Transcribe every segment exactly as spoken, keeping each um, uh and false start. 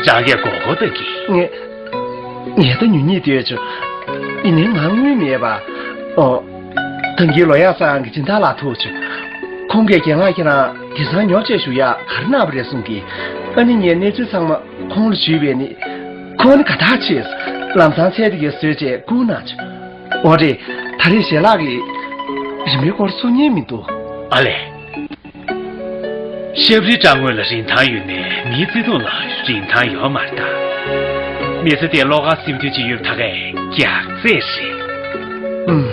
རང་གིས་མགོ་སྐོར་བཏང་གི། ངས་ངས་ད་ཉུང་ཉུང་ལྟོས་བྱུང་། ཡིན་ནའི་ང་དངུལ་མེད་པ། ཨོ། ཐང་གི་ལོ་ཡག་ཚང་གི་སྦྱིན་བདག་ལ་ཐུག་བྱུང་། ཁོང་གིས་རྒན་ལགས་ཁྱེད་རང་དེང་སང་ཉོ་ཆས་ཞུ་ཡག་ག་རེ་གནང་བ་རེད་གསུང་གི། ཨ་ནི་ངས་གནས་ཚུལ་ཚང་མ་ཁོང་ལ་ཞུས་པས་ནི། ཁོང་ནི་དགའ་ཐག་ཆོད། ལམ་སང་ཚལ་དེ་གའི་བཟོས་བྱས་བསྐུར་གནང་བྱུང་། འོ་རེད། ད་རེས་ཞལ་ལག་གིས་རིན་མེད་སྐོར་གསུང་མཁན་མི་འདུག་ཨ་ལས། ཤབ་རི་སྦྲང་ངོས་ལ་རིན་ཐང་ཡོད་ནའི་མིའི་བརྩེ་དུང་ལ་རིན་ཐང་ཡོད་མ་རེད་ད། མི་ཚེ་དེ་བློ་དཀར་སེམས་སྐྱིད་ཅིག་ཡོད་ད་གའི་རྒྱགས་ཚད་རེད། ཨུམ།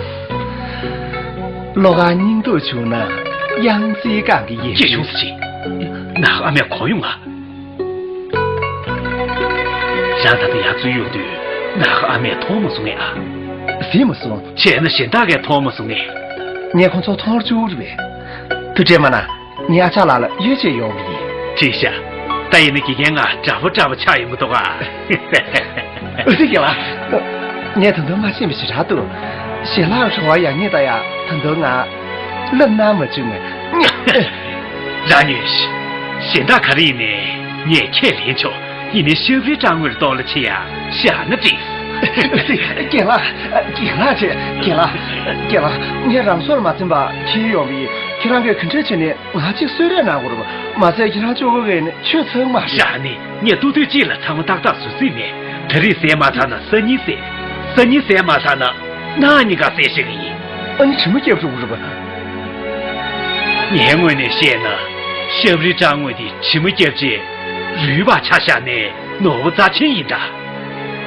བློ་དཀར་སྙིང་སྡུག་བྱུང་ན་གཡང་རྩེ་སྒང་གི་ཡེ། སྐྱིད་བྱུང་ཟེར་ཅིག་ནག་ཨ་མས་གོ་ཡོང་ང་། རང་ད་ལྟ་ཡར་འཛུལ་ཡོང་དུས་ནག་ཨ་མས་མཐོང་མ་སོང་ངས་ཨ། གཟིགས་མ་སོང་། བྱས་ན་གཞན་དག་གིས་མཐོང་མ་སོང་ངས། ངས་ཁོང་ཚོ་མཐོང་རྒྱུ་རེད་པས། དུ་དྲན་མ་ན། ངའི་ཨ་ཅག་ལགས་ལ་གཡོལ་བྱས་ཡོང་གི་ཡིན། ཅི་ཤ། ད་ཡིན་ན་དགེ་རྒན་ང་དྲག་པོ་དྲག་པོ་ཆགས་ཡོང་གི་འདུག་ག་ཨ་ཙི་རྒན་ལགས། ངས་ད་དུང་མ་ཤེས་པ་ཞེ་དྲག་འདུག་ཞལ་ལག་རེ་བ་ཡག་ཉེས་ད་ཡ་ད་དུང་ང་ལབ་གནང་མ་བྱུང་ངས། རང་ཉོན་ཞིག་གཞན་དག་ག་རེ་ཡིན་ནའི་ངས་ཁས་ལེན་ཆོག་ཡིན་ནའི་ཤབ་རི་སྦྲང་ངོས་ལ་གཏོང་ལ་ཆེ་ཡ་བཞག་ན་འགྲིག་རྒན་ལགས། རྒན་ལགས་བྱས། རྒན་ལགས། རྒན་ལགས། ངས་རང་སྲོག་ལ་མ་འཛེམས་པ་ཁྱེར་ཡོང་བ་ཡིན། ཁྱེད་རང་གིས་ག་འདྲ་བྱས་ནས་ང་གཅིག་གསོད་རེས་གནང་དགོས་རེད་པ། མ་ཟད་ཁྱེད་རང་གཅིག་པོ་གིས་ནི་ཆོས་ཚང་མ་རེད། བཞག་ནི་ངས་ཏུ་ཏུ་གཅིག་ལ་ཚང་མ་ཏག་ཏག་བཟོ་རྩིས་མེད། ད་རེས་བཟས་མ་ཚར་ན་སང་ཉིན་བཟས། སང་ཉིན་བཟས་མ་ཚར་ན་གནངས་ཉིན་ཀ་བཟས་ཤེས་ཀྱི་ཡིན། ཨ་ནི་དྲི་མ་བརྒྱབ་འགྲོ་གི་རེད་པ། ངའི་ངོས་ནས་བཤད་ན། ཤབ་རི་སྦྲང་ངོས་དེ་དྲི་མ་བརྒྱབ་རྗེས་རུལ་བ་ཆ་བཞག་ནས་ནོར་བུ་རྩ་ཆེན་ཡིན་ད།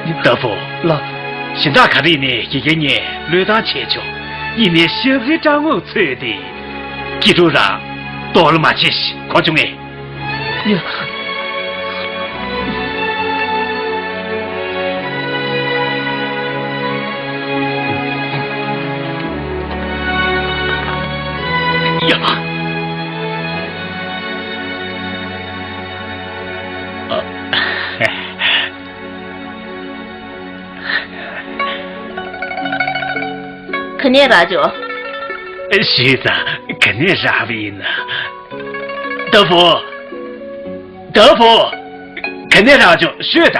ལྟ་བུ། ལགས། གཞན་དག་ག་རེ་ནས་དགེ་རྒན་ངས་བློས་བཏང་བྱས་ཆོག་ཡིན་ནའི་ཤབ་རི་སྦྲང་ངོས་ཚོས་ཏེ། སྐྱིད་སྡུག་རང་གཏོར་བརླག་མ་བྱེད་ཤིག་གོ་བྱུང་ངས། ཡ། ཡ། ག་ནས་རག་ཅོ། ཞུས་ཙང་ག་ནས་རག་པ་ཡིན་ན། ལྟ་བུ། ལྟ་བུ། ག་ནས་རག་ཅོ་ཤོད་ད།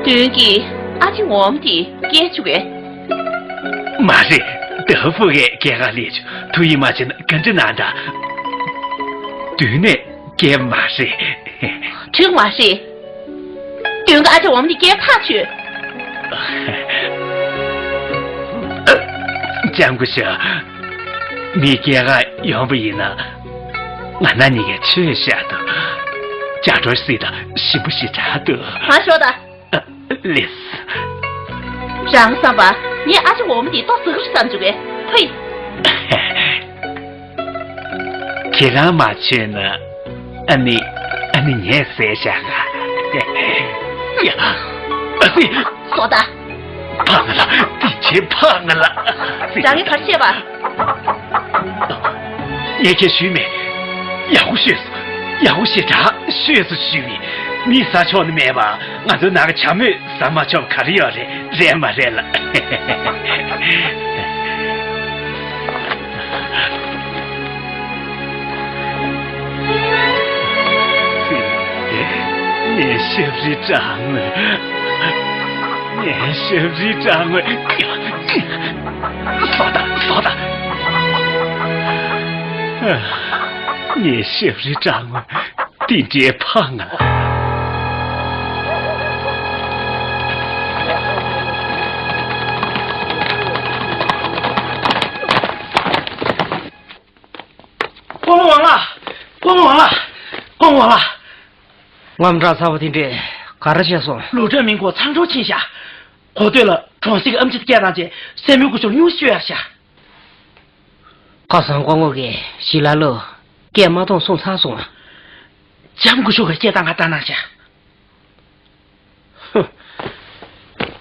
བདུན་གྱིས་ཨ་ཅེ་འོ་མ་དེ་སྐྱེལ་བཅུག་གས། མ་རེད། ལྟ་བུ་གས་སྐྱེལ་ག་སླེབས་བྱུང་། ཐུགས་ཡིད་མ་ཆེས་ན་ག་འདྲ་གནང་ད། བདུན་ནས། སྐྱེལ་མ་རེད། དྲི་མ་རེད། དོན་ག་ཨ་ཅེ་འོ་མ་འདི་སྐྱེལ་ཐག་ཆོད། ལྕམ་སྐུ་ཞབས། མི་སྐྱེལ་ག་ཡོང་པ་ཡིན་ན། ང་རང་གཉིས་ཀས་ཆོས་བཤད་དོ། ལྕགས་སྒྲོག་སྲིད་དང་ཞིམ་པོ་ཞེ་དྲག་འདུག་མ་ཤོག་ད། ལེས། རང་བསམ་པ། ངས་ཨ་ཅེ་འོ་མ་འདི་ལྟོ་ཟ་གི་རེད་བསམ་བཅུག་གས། ཕུ་ཡི། ཁྱེད་རང་མ་མཆོད་ན། ཨ་ནི། ཨ་ནི་ངས་བཟས་བཞག་ག་ཡ། ཨ་ཙི། སོ་ད། ཕངས་ལ། དེ་ཆེ་ཕངས་ལ། རང་གིས་ག་རེ་བྱས་པ། ངས་ཁྱེད་ཞུས་མེད། ཡག་པོ་ཤོད་སོང་། ཡག་པོ་ཞེ་དྲག་ཤོད་སོང་ཞུས་མེད། མི་ཟ་ཆོག་ནི་མེད་པ། ང་ཚོའི་ནང་གི་བྱ་མོས་ཟ་མ་ཆོག་ག་རེ་ཡོད་རེད། རེད་མ་རེད་ལ། ངའི་ཤབ་རི་སྦྲང་ངོས། ངའི་ཤབ་རི་སྦྲང་ངོས། སོ་ད། སོ་ད། ངའི་ཤབ་རི་སྦྲང་ངོས། དེ་འདྲའི་ཕངས་ང་། སྐུ་ངོ་ཝང་ལགས། སྐུ་ངོ་ཝང་ལགས། སྐུ་ངོ་ཝང་ལགས། དངངས་སྐྲག་ཚ་པོ་དེ་འདྲས་ག་རེ་བྱས་སོང་། ལུའུ་ཀྲང་མིང་གོ་མཚང་སྒྲོག་ཕྱིན་ཤག་གོ་ཐོས་ལ་གྲོང་གསེབ་ཀྱི་ཨེམ་ཆི་སྐད་བཏང་རྗེས་སྲས་མོའི་སྐུ་ཞབས་སྙུང་གཞི་བཅོས་ཡག་ཤག་ཁ་སང་སྐུ་ངོ་གིས་ཞི་ལ་ལོ་སྐད་མ་གཏོང་གསུངས་ཚར་སོང་། ལྕམ་སྐུ་ཞབས་ཀྱིས་སྐད་བཏང་ག་བཏང་གནང་ཤག་ཧུ།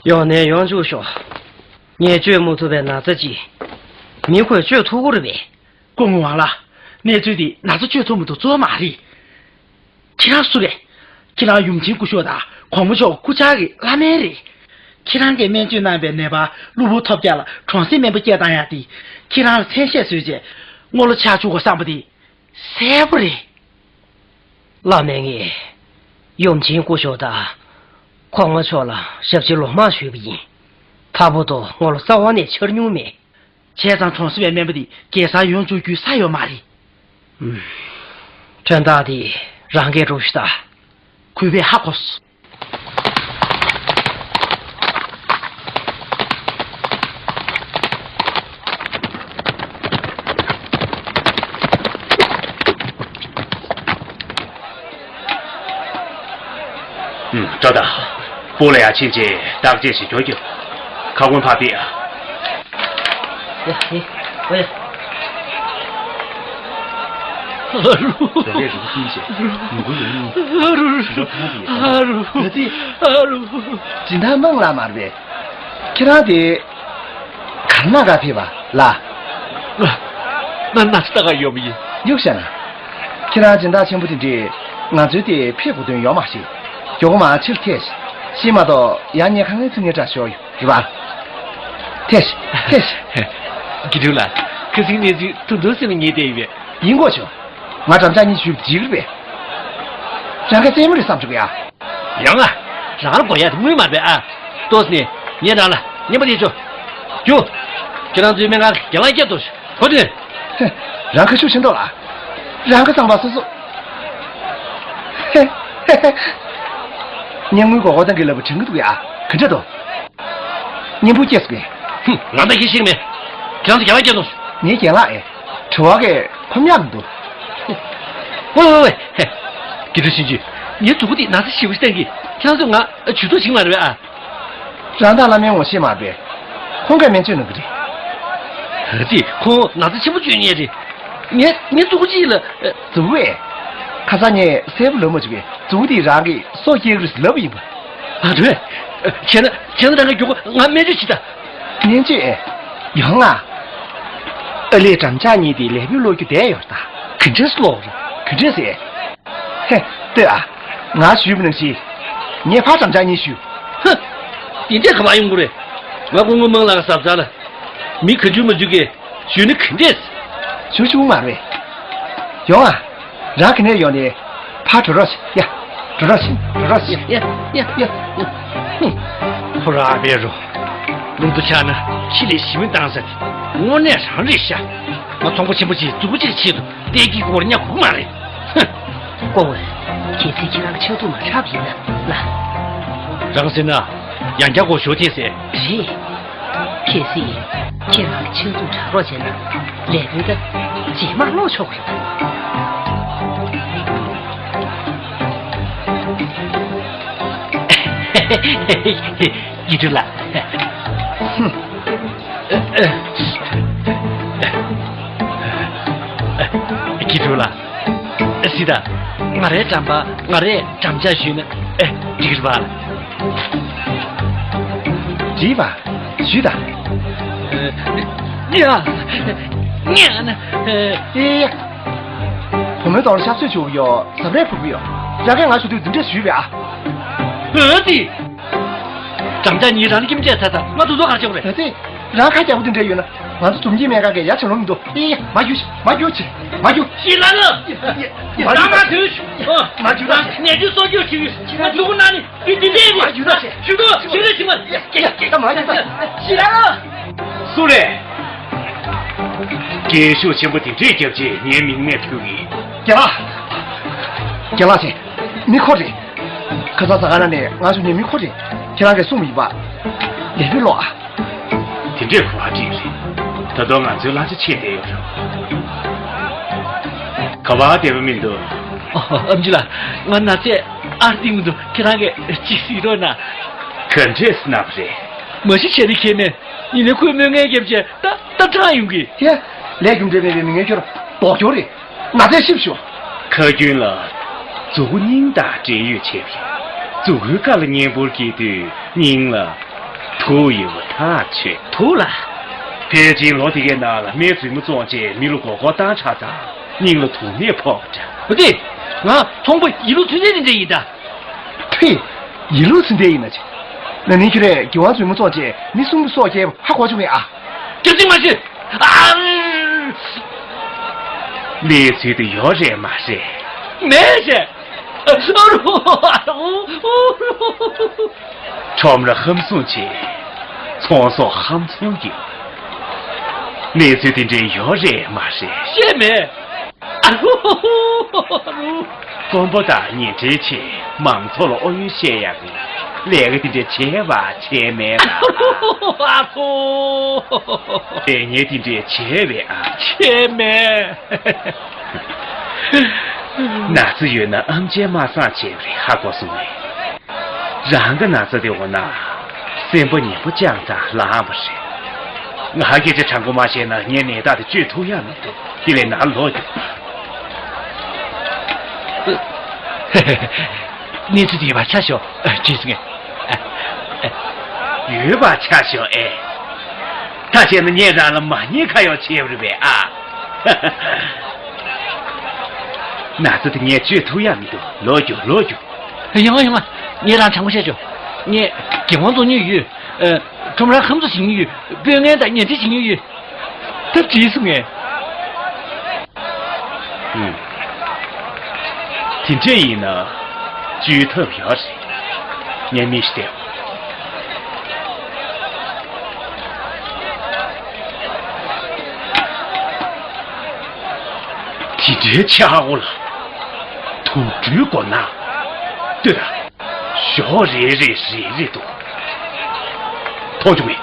ཡོང་ནས་ཡོང་བཅུག་ཤོག་ངས་བཅོས་མ་ཐུབ་པའི་ན་ཚ་ཅིག་མི་ཁོས་བཅོས་ཐུབ་ཀྱི་རེད་པས། སྐུ་ངོ་ཝང་ལགས། གནས་ཚུལ་འདི་ན་ཚ་བཅོས་ཐུབ་མི་ཐུབ་གཙོ་བོ་མ་རེད། ཁྱེད་རང་སུ་རེད། ཁྱེད་རང་ཡུམ་ཆེན་སྐུ་ཞབས་དང་གོང་མ་མཆོག་སྐུ་ཕྱྭ་གི་བླ་སྨན་རེད། ཁྱེད་རང་གིས་སྨན་བཅོས་གནང་བའི་ནད་པ་གློ་བུར་ཐོལ་རྒྱག་ལ་གྲོང་གསེབ་སྨན་པ་སྐད་བཏང་ཡག་དེ། ཁྱེད་རང་ལ་མཚན་ཤས་བཟོས་རྗེས་སྔོན་ལ་ཆགས་བཅུག་དགོས་བསམ་པ་དེ། གསལ་པོ་རེད། བླ་མ་ངས་ཡུམ་ཆེན་སྐུ་ཞབས་དང་ཁོང་མཆོག་ལ་ཞབས་ཕྱི་ལོ་མང་ཞུས་པ་ཡིན། ཕ་བུ་དང་ངོ་ལོ་རྩ་བ་ནས་འཆར་མྱོང་མེད། བྱས་ཙང་གྲོང་གསེབ་པའི་སྨན་པ་དེ་རྒྱལ་སར་ཡོང་བཅུག་རྒྱུའི་ས་ཡོད་མ་རེད། ཨུམ། དོན་དག་དེ་རང་གིས་རོགས་ཞུ་དང་། གུས་པས་ཧ་གོ་སོང་། ཨུམ། སྤྲོ་དང་། སྤོ་ལ་ཡར་ཕྱིན་རྗེས་བརྟག་དཔྱད་ཞིག་སྐྱོར་རྒྱུ། ཁ་སྐོང་ཕར་ཕུད་ཨ། ཡ། ཡ། ཨ་ཡ། ཨ་རུ། རང་གིས་རུ་ཁུང་བྱས། ནུ་གུ་ཡོད་ནི། ཨ་རུ། ཞིང་པ་ཐང་དེ་ཡོད། ཨ་རུ། ཨ་ཙི། ཨ་རུ། སྦྱིན་བདག་དམངས་ལ་མར་བས། ཁྱེད་རང་དེ། གར་ན་ག་ཕེབས་པ་ལ། ང་ན་ཚ་ད་ག་ཡོད་མ་ཡིན། ཡུག་ཤ་ན། ཁྱེད་རང་སྦྱིན་བདག་ཆེན་པོ་དེ་འདྲས་ང་ཚོའི་དེ་ཕེབས་དགོས་དོན་ཡོད་མ་ཤེས། མགྱོགས་པོ་མ་ཕྱིར་ཐད་ཤིག་མ་གཏོགས་ཡང་ཉལ་ཁང་ངའི་ཚུལ་ངའི་དྲག་ཤོར་ཡོད་རེད་པ། ཐད་ཤིག་ཐད་ཤིག་དགེ་ཕྲུག་ལགས། ཁ་སང་གནས་ཚུལ་ཐུང་ཐུང་ཟིན་ན་ངེས་བསྡད་ཡོད་པས། ཡིན་གོ་ཆོག་ང་འགྲམ་ལྕག་གཉིས་ཞུས་པ་འཇིགས་རེད་པས། རང་ག་རྩེད་མོ་རེད་བསམ་བྱུང་ཡ། ཡང་ང་། རང་ལ་དགོས་ཡ་དེ་དངུལ་མ་རེད་པས་ཨ། ཏོག་ཙམ་ནས་ངས་རང་ལ་མཉེན་པ་དེ་ཆོག་རྒྱུ། ཁྱེད་རང་ཚོའི་སྨན་ཁང་གི་རྒན་ལགས་སྐྱབས་ཐོབ་ཤོག་གོ་དོན། ཧེ། རང་ཁ་ཤུགས་ཆེ་མདོག་ལ། རང་ཁ་གཙང་པ་སོ་སོ། ཧེ། ཧེ་ཧེ། སྙན་ངག་གོ་གོ་ཏང་གི་ལབ་པ་དྲན་གི་འདུག་ཡ། ག་འདྲ་འདུག་སྙན་པོ་སྐྱེས་སོང་ངས། ཧུམ། ང་ད་ཁྱེད་ཤེས་མེད། ཁྱེད་རང་ཚོ་རྒྱ་ལ་སྐྱེས་སོང་། ངའི་རྒན་ལགས་ཨེ། དྲི་བ་གས་ཁོམ་ཡག་མི་འདུག་ཝེ་ཝེ་ཝེ། ཧེ། དགེ་ཕྲུག་ཆུང་ཆུང་། ངའི་གཟུགས་པོ་འདི་ན་ཚ་ཞེ་པོ་ཞིག་བསྟན་གི། ཁྱེད་རང་ཚོ་ང་ཇུས་གཏོགས་བྱེད་ཀྱི་མ་རེད་པས་ཨ། རང་དང་བླ་མའི་ངོ་ཤེས་མ་རེད་པས། ཁོང་གིས་སྨན་བཅོས་གནང་གི་རེད། ཨ་ཙི། ཁོང་ན་ཚ་ཆེན་པོ་བཅོས་མཁན་རེད། ངས་ངས་གཟུགས་པོ་གཅིག་ལ། ཨ། གཟུགས་པོ་ཨེ། ཁ་སང་ངས་གསལ་པོ་ལབ་མ་བྱུང་བས་གཟུགས་པོ་འདི་རང་གི་སྲོག་སྐྱེལ་གི་རེད་ལབ་པ་ཡིན་པ། ཨ། རེད། བྱས་ན་བྱས་ན་རང་གི་མགྱོགས་པོ་ང་སྨན་བཅོས་བྱེད་དང་། སྨན་བཅོས་ཨེ། ཡོང་ང་། ཨ་ལས་འགྲམ་ལྕག་གཉིས་དེ་ལས་ཕུད་སློག་རྒྱུ་བསྡད་ཡོད་ད། ག་འདྲས་སློག་རེད། ག་འདྲས་ཟེར། ཧེ། ལྟོས་ཨ། ང་ཞུས་པ་ནང་བཞིན། ངས་ཕར་འགྲམ་ལྕག་གཉིས་གཞུས། ཧ། དེ་འདྲས་ག་པར་ཡོང་གི་རེད། ང་སྐུ་ངོ་མང་ལགས་ཀྱི་གཟབ་གཟབ་ལ། མི་ག་ཚོད་མ་ཚོད་ཀྱིས་ཞུས་ན་ག་འདྲས། ཞུ་ཆོག་མ་རེད། ཡོང་ཨ། རང་ག་ནས་ཡོང་ནས་ཕར་འགྲོ་རོགས་བྱེད། ཡ། འགྲོ་རོགས་བྱེད། འགྲོ་རོགས་བྱེད། ཡ་ཡ་ཡ་ཡ། ཧུམ། ཁོ་རང་ཨ་ཕའི་རོ། ལུང་དུ་ཆགས་ན་ཁྱི་ལས་ཞི་མི་བཏང་ས་དེ་དངོས་གནས་རང་རེད་ཤག་ང་ཚོང་པ་ཆེན་པོ་ཅིག་མཛུབ་གུ་གཅིག་ཆེད་དུ་བསྡད་ཀྱི་སྐོར་ཉག་གུག་མ་རེད། ཧུམ། སྐུ་ངོ། གལ་སྲིད་ཁྱེད་རང་གི་ཕྱག་ཐུག་མ་ཆག་པ་ཡིན་ན་ལ། རང་ཟེར་ན་ཡང་བསྐྱར་སྒོ་ཞུ་ཐེངས་ཟེར། རེད། གལ་སྲིད་ཁྱེད་རང་གི་ཕྱག་ཐུག་དྲག་རོགས་བྱས་ན་ལས་དོན་ད་རྗེས་མར་ལོག་ཆོག་གི་རེད། ཡིག་འབྲུ་ལགས། ཧུམ། ཡིག་འབྲུ་ལགས། སྲིད་ད། ང་རའི་འགྲམ་པ་ང་རས་འགྲམ་ལྕག་གཞུས་ན་ཨེ་འགྲིག་རེད་པ། འགྲིག་པ། གཞུས་ད། ཡ། ཉན། ཡ་ཡ། བུ་མོའི་གདོང་ལ་ཤ་ཚོད་བྱུག་གི་ཡོད། ཟབ་རས་ཕུབ་ཀྱི་ཡོད། རང་གིས་ང་ཞུ་དུས་འདི་འདྲས་ཞུས་པས་ཨ། འོ་དེ། འགྲམ་ལྕག་གཉིས་རང་ལ་ཁྱིམ་ཆས་ཚ་ཚ་ང་དུ་ཚོ་གར་བྱེད་དགོས་རེད། འོ་དེ། རང་ཁ་རྒྱག་པོ་དེ་འདྲ་ཡོད་ན་ང་ཚོ་འཛོམས་སྐྱིད་སྨན་ཁང་གི་ཡ་བྱེད་ལོང་མི་འདུག་ཨེ་ཡ། མ་རྒྱུག་མ་རྒྱུག་ཅིག་མ་རྒྱུག་ཞི་ལ་ལ། མ་རྒྱུག་ད་ཆེ། མ་རྒྱུག་ད་ཆེ། ནས་དུས་སྲོག་སྐྱོབ་བྱེད་ཀྱི་ང་ཐུག་ན་ནི་འདི་འདི་འདྲས་རེད། མ་རྒྱུག་ད་ཆེ། ཞུ་གོ་ཞུ་རེ་ཞུ་མ་ཡ་ཡ་ད་མ་རྒྱུག་ད། ཞི་ལ་ལ། སུ་རེད། རྒན་ཤོས་ཆེན་པོ་དེ་འདྲས་རྒྱབ་རྗེས་ངའི་མིང་ནས་ཐུག་གི། རྒན་ལགས། རྒན་ལགས་ཆེ། མི་ཁོ་རེད། ཁ་སང་ཟ་ཁང་ནང་ནས་ང་ཚོ་ཉེ་མི་ཁོ་རེད། ཁྱེད་རང་གིས་གསུངས་པ་ཡིན་པ། ལས་ཕུད་ལོག་ཨ། དེ་འདྲས་ཁོ་ཨ་འགྲིག་རེད། ད་དུང་ང་ཚོའི་གླ་ཆ་ཆད་བསྡད་ཡོད་རེད། ག་པར་བསྡད་པ་མི་འདུག་ཨ་མ་ཅི་ལགས། ང་ན་ཚས་ཨར་ཏིང་མི་འདུག་ཁྱེད་རང་གིས་ཅིག་གཟིགས་རོགས་གནང་། ག་འདྲས་སེ་ན་བ་རེད། མ་གཞི་བྱས་ནས་ཁྱད་མེད། ཡིན་ནའི་ཁོས་མོ་ངན་རྒྱབ་བྱས་ད་ད་དྲག་ཡོང་གི། ཧེ། ལས་རྒྱུ་འབྲས་མེད་པའི་མི་ངན་ཁྱོད་ལྡོག་ཁྱོད་རེད། ང་ཚོས་ཞིབ་ཞུ། ཁ་རྒྱུན་ལ། མཛུ་གུ་སྙིང་དང་འབྲེལ་ཡོད་བྱས་པས། མཛུ་གུའི་ཁ་ལ་གཉན་འབུར་སྐྱེས་དུས་སྙིང་ལ་དུག་ཡོད་པ་ཐག་ཆོད། དུག་ལ། ཕལ་ཆེར་ལོ་དེ་གའི་ནང་ལ་སྨན་རྫུན་མ་བཙོངས་རྗེས་མི་ལ་མགོ་སྐོར་བཏང་ཆགས་ཙང་སྙིང་ལ་དུག་ནད་ཕོག་པ་འདྲ། འོ་དེ། ང་ཚོང་པ་ཡིན་ལུགས་ཚུལ་ལྡན་དེ་འདྲ་ཡིན་ད། ཕི། ཡིན་ལུགས་ཚུལ་ལྡན་ཡིན་ན་ཅི། ན་ནིང་ཁྱོད་རས་རྒྱལ་དབང་རྫུན་མ་བཙོངས་རྗེས་མི་གསུམ་གྱི་སྲོག་སྐྱེལ་བ་ཧ་གོ་བྱུང་ངས་ཨ། སྐྱག་རྫུན་མ་བཤད། ཨ། གནས་ཚུལ་དེ་ཡོད་རེད་མ་རེད། མེད་ཟེར། ཁྲོམ་ར་ཧམ་སོང་ཆེ། ཚོང་ཟོག་ཧམ་སོང་གི། གནས་ཚུལ་དེ་འདྲའི་ཡོད་རེད་མ་རེད། ཤེས་མེད། དཀོན་པོ་དང་ཉེ་འབྲེལ་ཆེ། མང་ཚོགས་ལ་ཨོ་ཡོན་བཤད་ཡག་གི་ལས་ཀ་དེ་འདྲ་བྱས་པ་བྱས་མེད་པ། ཨ་ཁོ། ལས་ངན་དེ་འདྲ་བྱས་པས་ཨ། བྱས་མེད། ན་ཚ་ཡོད་ན་ཨམ་ཆིའི་མ་སངས་བྱས་པ་རེད། ཧ་གོ་སོང་ངས། རང་གི་ན་ཚ་དེ་འོ་ན་སེམས་པ་ངན་པོ་ཅང་ཙང་ལངས་པ་རེད། ང་སྐད་ཆ་དྲང་པོ་མ་བཤད་ན་ངས་ནད་རྟགས་དེ་བཅོས་ཐུབ་ཡག་མི་འདུག་དེ་ལས་ནར་ལོག་རྒྱུགས། གནས་ཚུལ་དེ་ཡོད་པ་ཆ་ཞོག་བྱས་སོང་ངས། ཡོད་པ་ཆ་ཞོག་ཨེ། ད་བྱས་ན་ངས་རང་ལ་མ་ཉེས་ཁ་གཡོག་བྱས་པ་རེད་པས་ཨ། ན་ཚ་དེ་ངས་བཅོས་ཐུབ་ཡག་མི་འདུག་ལོག་རྒྱུགས། ལོག་རྒྱུགས། ཡོང་ང་ཡོང་ང་། ངས་རང་དྲང་པོ་བཤད་ཆོག་ངས་རྒྱལ་དབང་རྫོང་ཉུལ་ཡོད། ཁྲོམ་ར་ཧམ་བཟོ་བྱེད་ཉུལ་ཡོད། དཔོན་ངན་དང་ཉེ་འབྲེལ་བྱེད་ཉུལ་ཡོད། ད་བྲིས་སོང་ངས། ཨུམ། དེ་འདྲ་ཡིན་ན་བཅོས་ཐབས་ཡོད་རེད། ངས་མི་ཞིག་བསྡད། དེ་འདྲའི་ཆག་སྒོ་ལ་དུག་སྦྲུལ་མགོ་ནག་ལྟོས་དང་། ཞོགས་རེ་རེ་རེ་རེ་འདུག་མཐོང་བྱུང་མེད།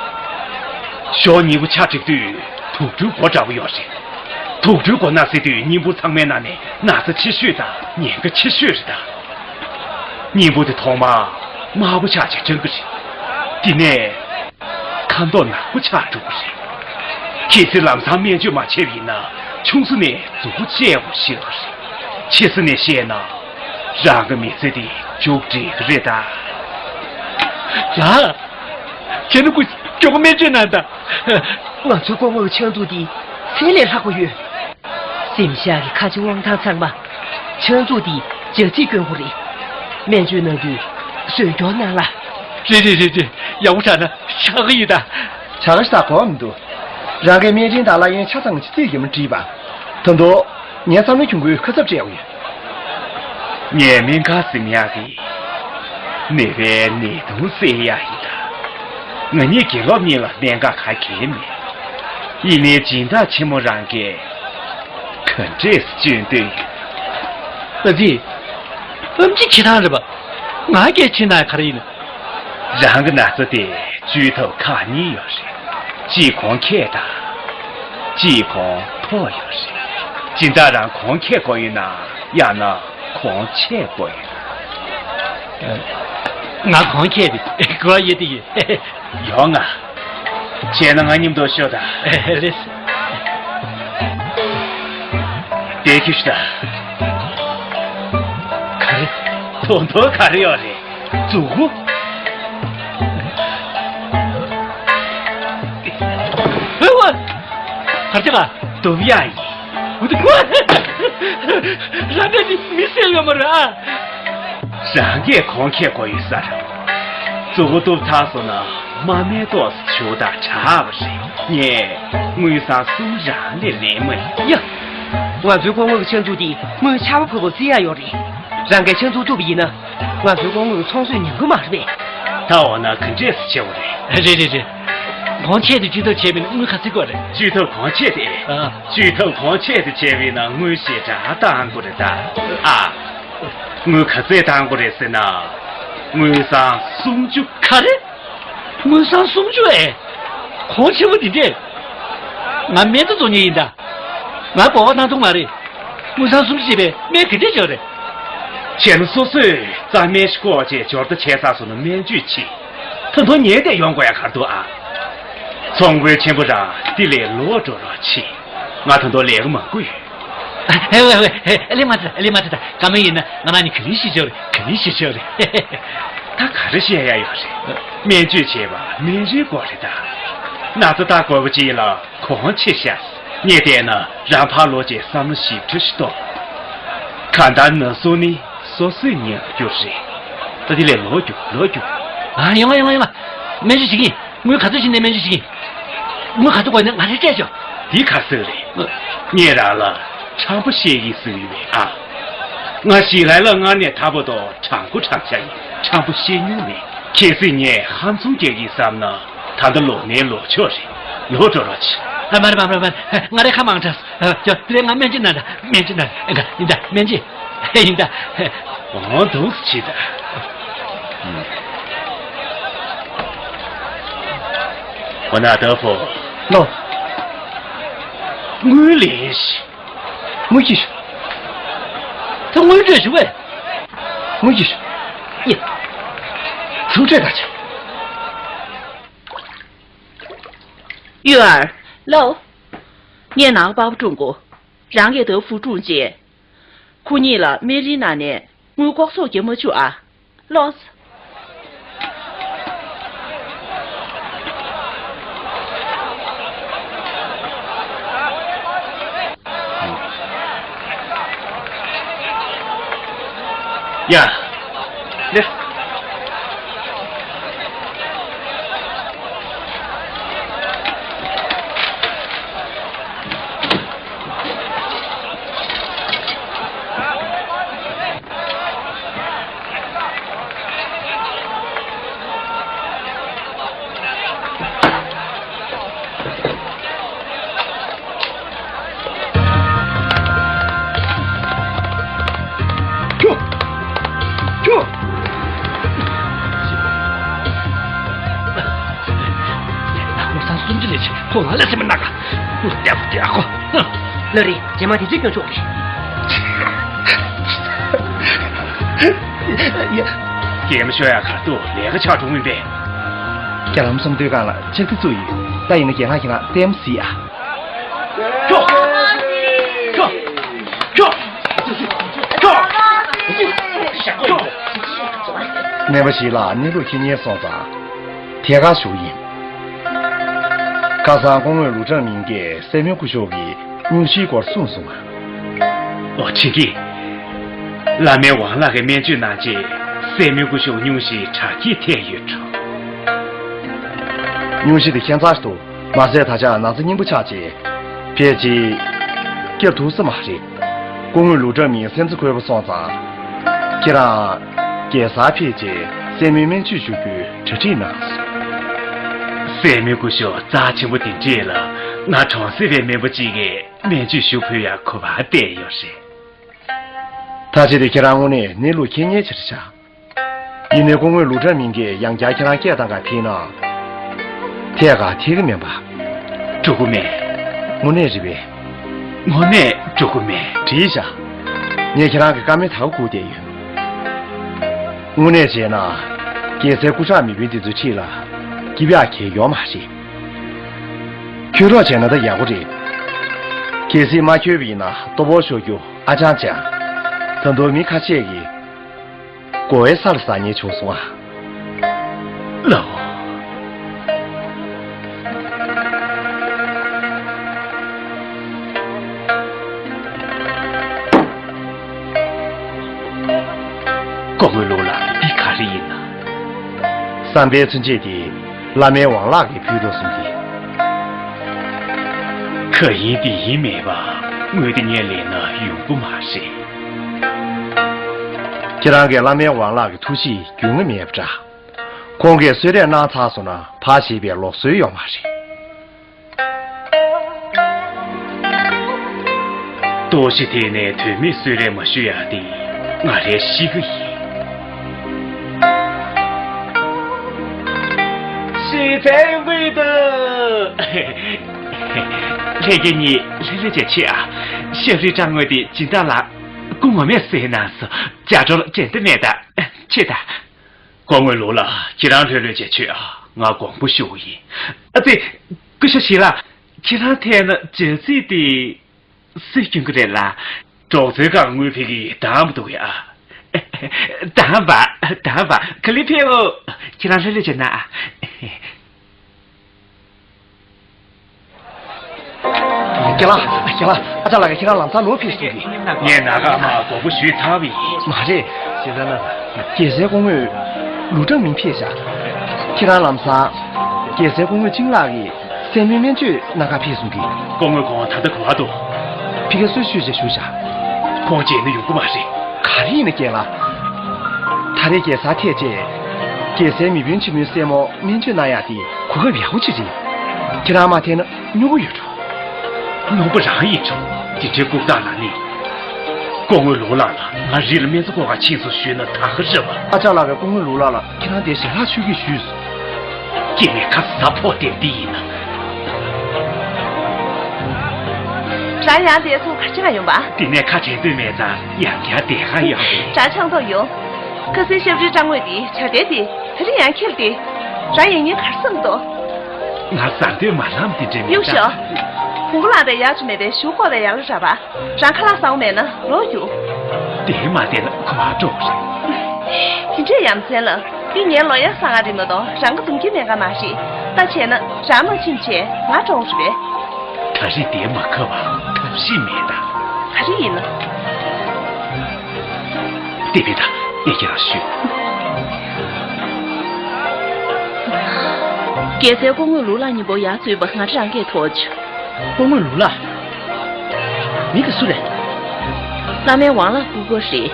ཞོགས་སྙིང་པོ་ཆ་འགྲིག་དུས་དུག་སྦྲུལ་མགོ་འདྲ་པོ་ཡོད་རེད། དུག་སྦྲུལ་མགོ་ནག་ཟེར་དུས་སྙིང་པོ་ཚང་མའི་ནང་ནས་ན་ཚ་ཆེ་ཤོས་དང་ཉེན་ཁ་ཆེ་ཤོས་རེད་ད། སྙིང་པོ་དེ་ཐོག་མར་དམར་པོ་ཆགས་ཆགས་སྐྲག་གི་རེད། དེ་ནས་ཁ་མདོག་ནག་པོ་ཆགས་འགྲོ་གི་རེད། གལ་སྲིད་ལམ་སང་སྨན་བཅོས་མ་བྱས་པ་ཡིན་ན་ཆུང་ས་ནས་མཛུ་གུ་བཅད་དགོས་ཤེས་རེད། ཆེ་ས་ནས་བཤད་ན་རང་གི་མི་ཚེ་དེ་མཇུག་སྒྲིལ་གི་རེད་ད། ལགས། ཁྱེད་ནི་ཀུ་མགྱོགས་པོ་སྨན་བཅོས་གནང་དང་། ང་ཚོའི་སྐུ་ངོ་གི་ཕྱག་མཛུབ་དེ་ཚད་ལས་ལྷག་པོ་ཡོད། སེམས་ཤར་གྱི་ཁ་ཆེ་དབང་ཐང་ཚང་མ། ཕྱག་མཛུབ་དེ་ལྗགས་ཚིག་སྐྱོན་པོ་རེད། སྨན་བཅོས་གནང་དུས་གཟོད་སྐྱོར་གནང་ལ། རེད་རེད་རེད་རེད། ཡག་པོ་ཆགས་ན་ཧྲག་གི་ཡོད་ད། ཧྲག་གི་ཞིག་ད་གོ་མི་འདུག་རང་གི་སྨན་རིན་དང་གླ་ཡོན་ཆ་ཚང་གི་ཆ་ཚིག་ཡིན་མ་བྲིས་པ། ད་དུང་། ངས་བསམ་བློ་གྱོང་གུན་ཁ་གསབ་སྤྲད་ཡོད། ངས་སྨན་ཁང་ཟིན་ཡག་གི། ནད་པའི་ནད་དུག་སེལ་ཡག་ཡིན་ད། ང་གཉིས་དགེ་སློབ་གཉིས་ལ་གནད་འགག་ག་གེ་མེད། ཡིན་ནའི་སྦྱིན་བདག་ཆེན་མོ་རང་གིས་ག་འདྲས་སེ་སྐྱོན་འདོད་ཡོད། ཨ་ཙི། ཨམ་ཆི་ཁྱེད་རང་རེད་པ། ང་སྐད་ཆེ་ན་ག་རེ་ཡིན། རང་གི་ན་ཚ་དེ་བཅོས་ཐབས་ཁག་གཉིས་ཡོད་རེད། གཅིག་གོང་ཁེ་དང་། གཅིག་གོང་མཐོ་ཡོད་རེད། སྦྱིན་བདག་རང་གོང་ཁེ་དགོས་ཡོད་ན་ཡང་ན་གོང་ཆེ་དགོས་ཡོད་ན། ང་གོང་ཁེ་དེ་དགོས་ཡོད་དེ་ཡིན། ཡོང་ང་། བྱས་ན་ང་མཉམ་དུ་ཤོག་དང་། ལེས། དེ་ཁྱོད་ཤི་ད། ག་རེ། དོན་དུ་ག་རེ་ཡོད་རེད། མཛུ་གུ། ཧེ་ཝ། གར་ཅི་ག་སྡུག་ཡ་ཡིན། རང་འདྲ་ནི་མི་སེར་ཡོད་མ་རེད་ཨ། རང་གིས་གོང་ཁེ་དགོས་ཡོད་ས་རེད། མཛུ་གུ་གཏུབ་ཚར་སོང་ན་མ་སྨད་ཏོག་ཙམ་བྱུག་དང་དྲག་པ་རེད། ངས་དངུལ་སྲང་གསུམ་རང་ལས་ལེན་མ་ཡིན། ཡ། ང་ཚོའི་སྐུ་ངོ་གི་ཕྱག་མཛུབ་དེ་དངུལ་ཆར་པ་བབས་པ་བརྩི་ཡག་ཡོད་རེད། རང་གིས་ཕྱག་མཛུབ་གཏུབ་པ་ཡིན་ན། ང་ཚོའི་སྐུ་ངོ་གི་ཚོང་སོས་ཉམས་ཀྱི་མ་རེད་པས། ད་འོ་ན་ག་འདྲས་སེ་བྱེད་དགོས་རེད། རེད་རེད་རེད། གོང་ཆེ་དེ་བཅོས་ཐབས་བྱས་པ་ཡིན་ན་དངུལ་ག་ཚོད་དགོས་རེད། བཅོས་ཐབས་གོང་ཆེ་དེ། ཨ། བཅོས་ཐབས་གོང་ཆེ་དེ་བྱས་པ་ཡིན་ན་དངུལ་ཞེ་དྲག་བཏང་དགོས་རེད་ད། ཨ། དངུལ་ག་ཚོད་བཏང་དགོས་རེད་ཟེར་ན། དངུལ་སྲང་སུམ་ཅུ། ག་རེ། དངུལ་སྲང་སུམ་ཅུ་ཨེ། གོང་ཆེན་པོ་འདི་འདྲས། ང་སྨན་བདག་རྫོང་ཉིད་ཡིན་ད། ང་འབོར་བ་གནང་ཐུབ་མ་རེད། དངུལ་སྲང་སུམ་ཅུ་བྱས་པའི་སྨན་ག་འདྲས་བྱས་རེད། བྱས་ན་སོ་སོས་རྩྭ་སྨན་ཞིག་བརྐོ་བྱས་སྦྱོར་རྟ་བྱས་ཚར་སོང་ན་སྨན་བཅོས་བྱེད། ད་དུང་ཉལ་བསྡད་ཡོང་དགོས་ཡ་ག་རེ་འདུག་ཨ། ཚོང་དཔོན་ཆེན་པོ་རང་འདི་ལས་ལོག་འགྲོ་རོགས་བྱེད། ང་ད་དུང་ལས་ཀ་མང་པོ་ཡོད། ཨེ་ཝེ་ཝེ། ཨེ་ལེ་མ་ཚ། ཨེ་ལེ་མ་ཚ། ད་བཀའ་མོལ་ཡིན་ན་ང་རང་ནི་ག་ལེར་ཤི་ཆོག་རེད། ག་ལེར་ཤི་ཆོག་རེད། ད་ག་རེ་བཤད་ཡ་ཡོད་རེད། སྨན་བཅོས་བྱས་པ་སྨན་རིན་དགོས་རེད་ད། ན་ཚ་ད་དགོས་པ་ཅིག་ལ་གོང་ཆེ་ཤག་ངས་བལྟས་ན་རང་ཕར་ལོག་བྱས་བསམ་བློ་ཞིབ་ཕྲ་ཞིག་གཏོང་། གང་ལྟར་ན་ཟུག་ནི་སོ་སོས་ཉར་རྒྱུ་རེད། ད་དེ་ལས་ལོག་རྒྱུགས། ལོག་རྒྱུགས། ཨ། ཡོང་ང་ཡོང་ང་ཡོང་ང་། སྨན་བཅོས་བྱེད་ཀྱི་ཡིན། དངུལ་ག་ཚོད་བྱིན་ནས་སྨན་བཅོས་བྱེད་ཀྱི་ཡིན། དངུལ་ག་ཚོད་དགོས་ན་ང་རས་སྤྲད་ཆོག་འདི་ག་ཟེར་རེད། ངས་རང་ལ་དྲང་པོ་བཤད་ཀྱི་ཟེར་ཡོད་པས་ཨ། ང་ཞི་ལའི་ལ་སྔར་ནས་ད་བར་དུ་དྲང་པོ་དྲང་བཞག་ཡིན། ཁྲམ་པོ་བཤད་མྱོང་མེད། གལ་སྲིད་ངས་ཧམ་སེམས་བསྐྱེད་ཀྱིས་བསམ་ན། ད་ལྟ་ལོག་ནས་ལོག་ཆོག་རེད། ལོག་འགྲོ་རོགས་བྱེད། ཨ། མ་རེད། མ་རེད། མ་རེད། མ་རེད། ང་རའི་ཁ་མང་དྲགས་སོང་། ཨ། ཡ། དེ་རིང་ང་སྨན་བཅོས་གནང་དང་། སྨན་བཅོས་གནང་། ཨ། ཡིན་ད། སྨན་བཅོས། ཡིན་ད། འོང་འདུག་སེ་བྱེད་ད། ཧོ་ན་ཏ་ཧྥུ། ལོ། དངུལ་ལེན་ཞིག་དངུལ་གྱིས་ཤོག་ད་དངུལ་སྤྲོད་ཞུ་བས། དངུལ་གྱིས་ཤོག་ཡེ། ཚུར་སྤྲོད་ད་ཆ། 玉儿，ལོ། ངས་ནང་པགས་པ་བཀྲུངས་གོ། རང་གིས་ཏ་ཧྥུ་བཀྲུངས་རྗེས། ཁོ་གཉིས་ལ་སྨན་རིན་གནང་ནས་དངུལ་ལྐོག་ཟ་རྒྱག་མ་བཅུག་ཨ། ལོས། ཡ། ལེ། ཁྱོ། ཁྱོ། ཁོང་ཚང་སུམ་ཅུ་ལས་ཆེ། ཁོང་ལ་ལས་སེམས་མི་ནག་ག་ལྟ་བུ་དེ་ཨ་ཁོ། ལ་རེད། རྗེས་མ་དེ་ཚོས་སྐྱོན་ཆོག་རེད། ཀེ་མ་ཤོ་ཡ་ཁ་ཏུ་ལས་ཀ་ཆགས་འགྲོ་མིན་པས། རྒྱ་ལམ་སུམ་མདོའི་སྒང་ལ་ལྕགས་རི་བཙུགས་ཡོད། ད་ཡིན་ན་རྒན་ལགས་ཁྱེད་རང་ལྟད་མོ་གཟིགས་ཨ། ཁྱོ། ཁྱོ། ཁྱོ། ཁྱོ། ཁྱོ། སྨན་པ་ཞིག་ལ་གནས་ལུགས་མཁྱེན་མཁན་སོང་ཙང་། ཐད་ཀར་ཞུ་གི་ཡིན། ཁ་སང་སྐུ་ངོ་ལུའུ་ཀྲང་མིང་གིས་སྲས་མོ་སྐུ་ཞབས་ཀྱི་སྙུང་གཞིའི་སྐོར་གསུངས་སོང་ང་། ཨོ། དྲིན་གྱིས། བླ་སྨན་ཝང་ལགས་ཀྱིས་སྨན་བཅོས་གནང་རྗེས་སྲས་མོ་སྐུ་ཞབས་སྙུང་གཞི་དྲག་སྐྱེད་ཐེབས་ཡོད་འགྲོ། སྙུང་གཞི་དེ་ཁྱད་མཚར་འདུག་མ་ཟད་ད་ཆ་ན་ཚ་སྙིང་པོ་ཆགས་རྗེས། ཕལ་ཆེར་སྐྱེ་ཐུབ་ས་མ་རེད། སྐུ་ངོ་ལུའུ་ཀྲང་མིང་སེམས་འཚབ་འཁོལ་པོ་སོང་ཙང་། ཁྱེད་རང་རྒྱལ་སར་ཕེབས་རྗེས་སྲས་མོའི་སྨན་བཅོས་ཞུ་རྒྱུའི་གྲ་སྒྲིག་གནང་སོང་། སྲས་མོའི་སྐུ་ཞབས་རྩ་ཆེན་པོ་དེ་འདྲས་ལ་ང་གྲོང་གསེབ་པའི་སྨན་པ་གཅིག་གིས་སྨན་བཅོས་ཞུ་ཕོད་ཡག་གོ་བ་བསྟན་ཡོད་རེད། ད་ཆ་དེ་ཁྱེད་རང་དངོས་གནས་གནས་ལུགས་མཁྱེན་མཁན་ཆེ་དྲགས་ཤག་ཡིན་ནའི་སྐུ་ངོ་ལུའུ་ཀྲང་མིང་གིས་ཡང་བསྐྱར་ཁྱེད་རང་སྐད་བཏང་ག་ཕེབས་ན། ཐད་ཀར་ཐད་ཀྱི་མིན་པ། འགྲོ་གི་མེད། དངོས་གནས་རེད་པས། དངོས་གནས་འགྲོ་གི་མེད། འགྲིག་ཤག་ངས་ཁྱེད་རང་གི་བཀའ་མོལ་ད་ག་སྒུག་བསྡད་ཡོད། དངོས་གནས་བྱས་ན། རྒྱལ་སའི་སྐུ་དྲག་མི་དཔོན་འདི་ཚོའི་འཁྲིས་ལ་སྐྱིད་པ་ཡག་གང་ཡོད་མ་རེད། ཁྱོད་རོགས་བྱས་ན་ད་ཡག་པོ་རེད། གལ་སྲིད་མ་ཁྱོད་པ་ཡིན་ན་ལྟོ་ཕོར་ཤོར་རྒྱུ་ཨ་ཅང་ཅང་། ད་དུང་མི་ཁ་ཤས་ཀྱིས་མགོ་བོའི་ས་ལ་ཟག་ཉེན་བྱུང་སོང་ཨ། ལའོ། སྐུ་ངོ་ལུའུ་ལགས། འདི་ག་རེ་ཡིན་ན། བསམ་པའི་མཚོན་ཆས་དེ་བླ་སྨན་ཝང་ལགས་ཀྱིས་ཕུལ་འགྲོ་གསུང་གི། གང་ཡིན་འདི་ཡིན་མེད་པ་དངུལ་དེ་ངས་ལེན་ན་ཡོང་གི་མ་རེད། ཁྱེད་རང་གིས་བླ་སྨན་ཝང་ལགས་ཀྱི་ཐུགས་གཤིས་རྒྱུས་མངའ་མེད་པ་འདྲ། ཁོང་གིས་གསོལ་རས་གནང་ཚར་སོང་ན་ཕར་ཞེས་པའི་ལུགས་སྲོལ་ཡོད་མ་རེད། ལྟོགས་ཤི་ཐེབས་ནས་དོན་མེད་གསོལ་རས་མ་ཞུ་ཡག་དེ་ང་རའི་གཤིས་ཀ་ཡིན། ཞེ་ཚའི་དབུས་དུ། ལྷན་རྒྱས་གཉིས་ལྷོད་ལྷོད་བྱས་ཕྱིན་ཨ། ཤབ་རིའི་སྦྲང་ངོས་དེ་སྦྱིན་བདག་ལགས་སྐུ་ངོ་མས་བཟོས་གནང་སོང་། ལྕགས་སྒྲོག་ལ་འགྲན་ཟླ་མེད་ད། ཕྱིན་ད། སྐུ་ངོ་ལུའུ་ལགས། ཁྱེད་རང་ལྷོད་ལྷོད་བྱས་ཕྱིན་ཨ། ང་དགོངས་པ་ཞུ་གི་ཡིན། ཨ་ཙི། སྐུ་ཞབས་ཞི་ལགས། ཁྱེད་རང་ཐད་ན་ལྗགས་རྩིས་དེ་སུས་སྐྱོན་གྱི་རེད་ལགས། གྲོགས་ཚོའི་སྒང་དངུལ་ཕུད་ཀྱི་དང་པོ་འདུག་གས་ཨ། དང་པ། དང་པ། ག་ལེར་ཕེབས་འོ། ཁྱེད་རང་ལྷོད་ལྷོད་བྱས་ན་ཨ། རྒན་ལགས། རྒན་ལགས། ཨ་ཅག་ལགས་ཀྱིས་ཁྱེད་རང་ལམ་སང་ལོག་ཕེབས་གསུང་གི། ངས་ནང་ཁ་མར་དགོངས་པ་ཞུས་ཚར་བ་ཡིན། མ་རེད། རྒྱལ་སྲས་སྐུ་ངོ་ལུའུ་ཀྲང་མིང་ཕེབས་ཤག་ཁྱེད་རང་ལམ་སང་རྒྱལ་སྲས་སྐུ་ངོ་ཅིང་ལགས་ཀྱི་སྲས་མོའི་སྨན་བཅོས་གནང་ག་ཕེབས་གསུང་གི། སྐུ་ངོ་ཁོང་ད་ལྟ་ག་པར་འདུག་ཕ་གིར་གསོལ་ཞུས་བྱས་བཞུགས་ཤག་ཁོང་མཇལ་ན་ཡོང་གི་མ་རེད། ག་རེ་ཡིན་ན་རྒན་ལགས། ད་རེས་རྒྱལ་སར་ཐད་རྗེས། རྒྱལ་སའི་མི་དཔོན་ཆེན་མོའི་སྲས་མོ་སྨན་བཅོས་གནང་ཡག་དེ་གོ་སྐབས་ཡག་པོ་ཅིག་རེད། ཁྱེད་རང་མ་ཐད་ན་སྨྱོ་པོ་ཡོད་འགྲོ། སྨྱོ་པོ་རང་ཡིན་ཆོག་དེ་འདྲའི་ལྐུགས་རྟགས་ལ་ནི། སྐུ་ངོ་ལུའུ་ལགས་ལ་ང་རི་ལ་སྨན་རྩྭ་བརྐོ་གར་ཕྱིན་སོང་ཞུས་ན་ད་ག་རེད་པ། ཨ་ཅག་ལགས་ཀྱིས་སྐུ་ངོ་ལུའུ་ལགས་ལ་ཁྱེད་རང་དེར་ཞལ་ལག་མཆོད་ཀྱི་ཞུས་སོང་། སྐྱེ་མེད་ཁ་ཟ་ཕོག་དེ་འདི་ཡིན་ན། རང་ཡང་དེར་སོང་ག་ཅི་ལ་ཡོང་པ། དེ་ནས་ཁ་བྲལ་འདོད་མེད་ཙང་ཡང་བསྐྱར་དེ་ག་ཡོང་རེད། རང་ཆང་ཐོག་ཡོང་། ཁ་སང་ཤབ་རི་སྤྲང་པོ་དེ་བྱ་དེ་དེ་ད་རིང་ཡང་ཁྱེར་ཏེ། རང་ཡིན་ཉིན་གར་སོང་འདུག་ང་ཟ་འདོད་མ་ལངས་དེ་འདྲ་མེད་ད། གཡུག་ཞོག་བོང་བུ་ལངས་པའི་ཡག་ཅིག་མེད་པའི་གཞུ་བརྐོ་བའི་ཡག་ལ་རག་པ། རང་ཁ་ལག་ཟ་འོང་མེད་ན་ལོག་རྒྱུགས། དེ་མ་བསྡད་ན་ཁོ་ཨ་འགྲོ་རེད། དེ་འདྲས་ཡ་མཚན་ལ་འདི་ངའི་ལོ་ཡག་ཟ་ག་རེད་མ་གཏོགས་རང་གི་འཛོམས་ཀྱི་མེད་ག་མ་རེད། ད་བྱས་ན་རང་མ་ཕྱིན་བྱས་ང་འགྲོ་འོང་རེད་པས། ད་རེས་དེ་མ་ཁ་བ་ཐབས་ཤེས་མེད་ད། ག་རེ་ཡིན་ན། དེ་བས་ད་ངས་ཁྱེད་རང་ཞུས། རྒྱལ་སྲས་སྐུ་ངོ་ལུའུ་ལགས་མཉམ་པོ་ཡར་འཛུལ་བ་ང་རང་གིས་ཐོག་བྱུང་། སྐུ་ངོ་ལུའུ་ལགས། མི་དེ་སུ་རེད། བླ་མའི་ཝང་ལགས་སྐུ་ངོ་རེད།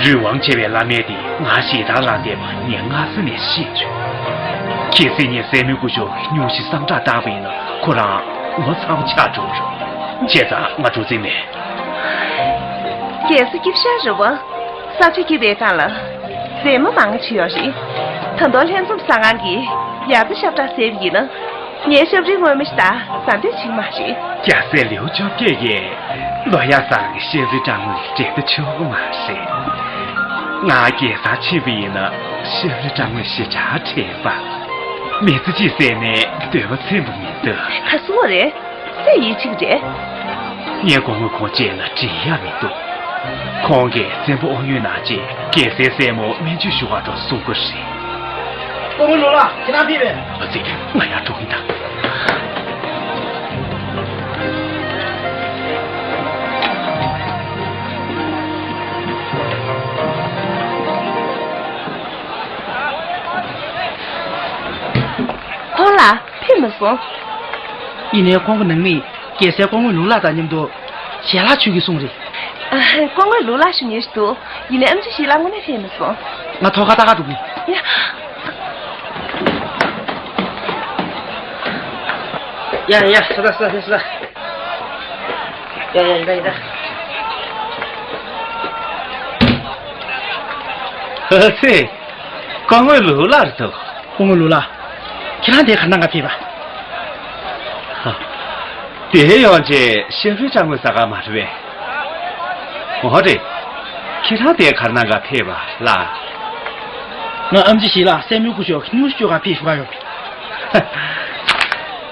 རུས་དབང་ཆེ་བའི་བླ་མ་དེ་ང་ཞེ་དྲག་ལ་བསྡད་པ་ངས་སྔ་ས་ནས་ཤེས་བྱུང་། གལ་སྲིད་ངས་སྲས་མོའི་སྐུ་ཞབས་སྙུང་གཞི་གསང་བསྒྲགས་བཏང་བ་ཡིན་ན་ཁོ་རང་ངོ་ཚ་པོ་ཆགས་འགྲོ་རུང་། བྱས་ཙང་ང་འགྲོ་རྩིས་མེད། རྒྱལ་ས་སྐྱིད་ཤག་རེད་པ། ས་ཆ་སྐྱིད་པའི་སྒང་ལ། མཛེས་མ་མང་ཆེ་ཡོད་རེད། ད་དུང་ལྷན་འཛོམས་གསར་ཁང་གིས་ཡར་ལྟ་ཤབ་བྲག་ཟེར་བ་ཡིན་ན། ངའི་ཤབ་རིའི་སྔོན་མོ་ཞིག་ད་ཟ་འདོད་བྱེད་ཀྱི་མ་རེད། རྒྱལ་སྲས་ལེའུ་བཅོ་བརྒྱད་ཀྱིས་ལོ་ཡག་ཟ་གི་ཤབ་རི་སྤྲང་པོ་ལ་འགྲན་ཟླ་ཆོག་གི་མ་རེད། ང་རྒྱལ་སར་ཕྱིན་པ་ཡིན་ན་ཤབ་རི་སྤྲང་པོ་ཞེ་དྲག་དྲན་པ། མི་ཚེ་གཅིག་ཟད་ནས་འདོད་པ་ཚིམ་པ་མི་འདུག་ག་སུ་བ་རེད། སུས་ཡིད་ཆེས་རེད། ངས་སྐུ་ངོ་ཁོང་བཅས་ལ་འདྲི་ཡག་མི་འདུག་ཁོང་གིས་བཙན་པོ་ཨོ་ཡོད་ནང་བཅས་རྒྱལ་སའི་སྲས་མོ་སྨན་བཅོས་ཞུ་བར་འགྲོ་གསུང་གི་རེད། སྐུ་ངོ་ལུའུ་ལགས་ཁྱེད་རང་ཕེབས་པས། ཨ་ཙི། ང་ཡར་འགྲོ་གི་ཡིན་ད། ཁོང་ལགས་ཕེབས་མ་སོང་། ཡིན་ནའི་ཁོང་གི་ནང་མིས་རྒྱལ་སྲས་སྐུ་ངོ་ལུའུ་ལགས་དང་མཉམ་དུ་ཞལ་ལག་མཆོད་ཀྱི་གསུང་རེད། ཨ། སྐུ་ངོ་ལུའུ་ལགས་ཞུ་མཁན་ཞིག་འདུག་ཡིན་ནའི་ཨེམ་ཆི་ཞི་ལགས་དངོས་གནས་ཕེབས་མ་སོང་། ང་ཐོག་ཁ་ལྟ་ག་འགྲོ་གི། ཡ། ཡ་ཡ་ཡ། ས་ད་ས་ད་ས་ད། ཡ་ཡ་ཡིན་ད་ཡིན་ད། ཨ་ཙི། སྐུ་ངོ་ལུའུ་ལགས་རེད་འདུག་སྐུ་ངོ་ལུའུ་ལགས། ཁྱེད་རང་འདིར་ག་རེ་གནང་ག་ཕེབས་པ། དེ་ཡོང་ཆེད་ཤབ་རི་སྤྲང་པོ་ཟ་ག་མ་རེད་པས། འོ་རེད། ཁྱེད་རང་འདིར་ག་རེ་གནང་ག་ཕེབས་པ་ལགས། ང་ཨེམ་ཆི་ཞི་ལགས་སྲས་མོའི་སྐུ་ཞབས་སྙུང་གཞི་བཅོ་གར་ཕེབས་ཞུ་ག་ཡོང་།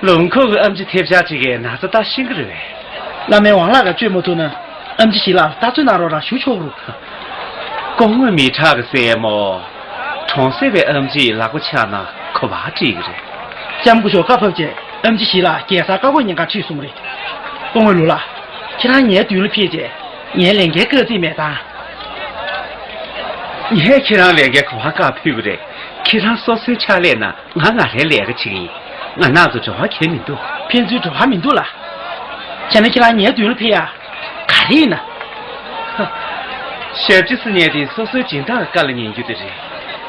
ལུང་ཁུག་གི་ཨེམ་ཆི་ཐེབས་ཆག་ཅིག་གི་ན་ཚ་ལྟ་ཤེས་ཀྱི་རེད་པས། བླ་མའི་ཝང་ལགས་ཀྱིས་བཅོས་མ་ཐུབ་ན། ཨེམ་ཆི་ཞི་ལགས་ལྟ་ཚོད་གནང་རོགས་ར་ཞུ་ཆོག་རུང་། སྐུ་ངོ་མི་དྲག་གི་སྲས་མོ། གྲོང་གསེབ་པའི་ཨེམ་ཆི་ཡི་ལག་པ་ཆག་ན་ག་པར་འགྲིག་གི་རེད། ལྕམ་སྐུ་ཞབས་བཀའ་ཕབ་རྗེས་ཨེམ་ཆི་ཞི་ལགས་རྒྱལ་སར་བཀའ་བསྒོ་ཉན་གར་ཁྲིད་སོང་རེད། སྐུ་ངོ་ལུའུ་ལགས། ཁྱེད་རང་ངའི་མདུན་ལ་ཕེབས་རྗེས་ངའི་ལས་འགན་བཀག་རྩིས་མེད་དམ། ངས་ཁྱེད་རང་ལས་འགན་ག་པར་བཀག་ཕེབས་ཀྱི་རེད། ཁྱེད་རང་སོ་སོའི་ཕྱག་ལས་ན། ང་ང་རའི་ལས་ཀ་བྱེད་ཀྱི་ཡིན། ང་རང་ཚོ་འབྲེལ་བ་གང་ཡང་མི་འདུག་ཕན་ཚུན་འབྲེལ་བ་མི་འདུག་ལགས། བྱས་ན་ཁྱེད་རང་ངའི་མདུན་ལ་ཕེབས་ཡ། ག་རེ་ཡིན་ན། ཞབས་ཕྱི་ཟེར་མཁན་དེ་སོ་སོའི་སྦྱིན་བདག་གི་བཀའ་ལ་ཉན་རྒྱུ་དེ་རེད།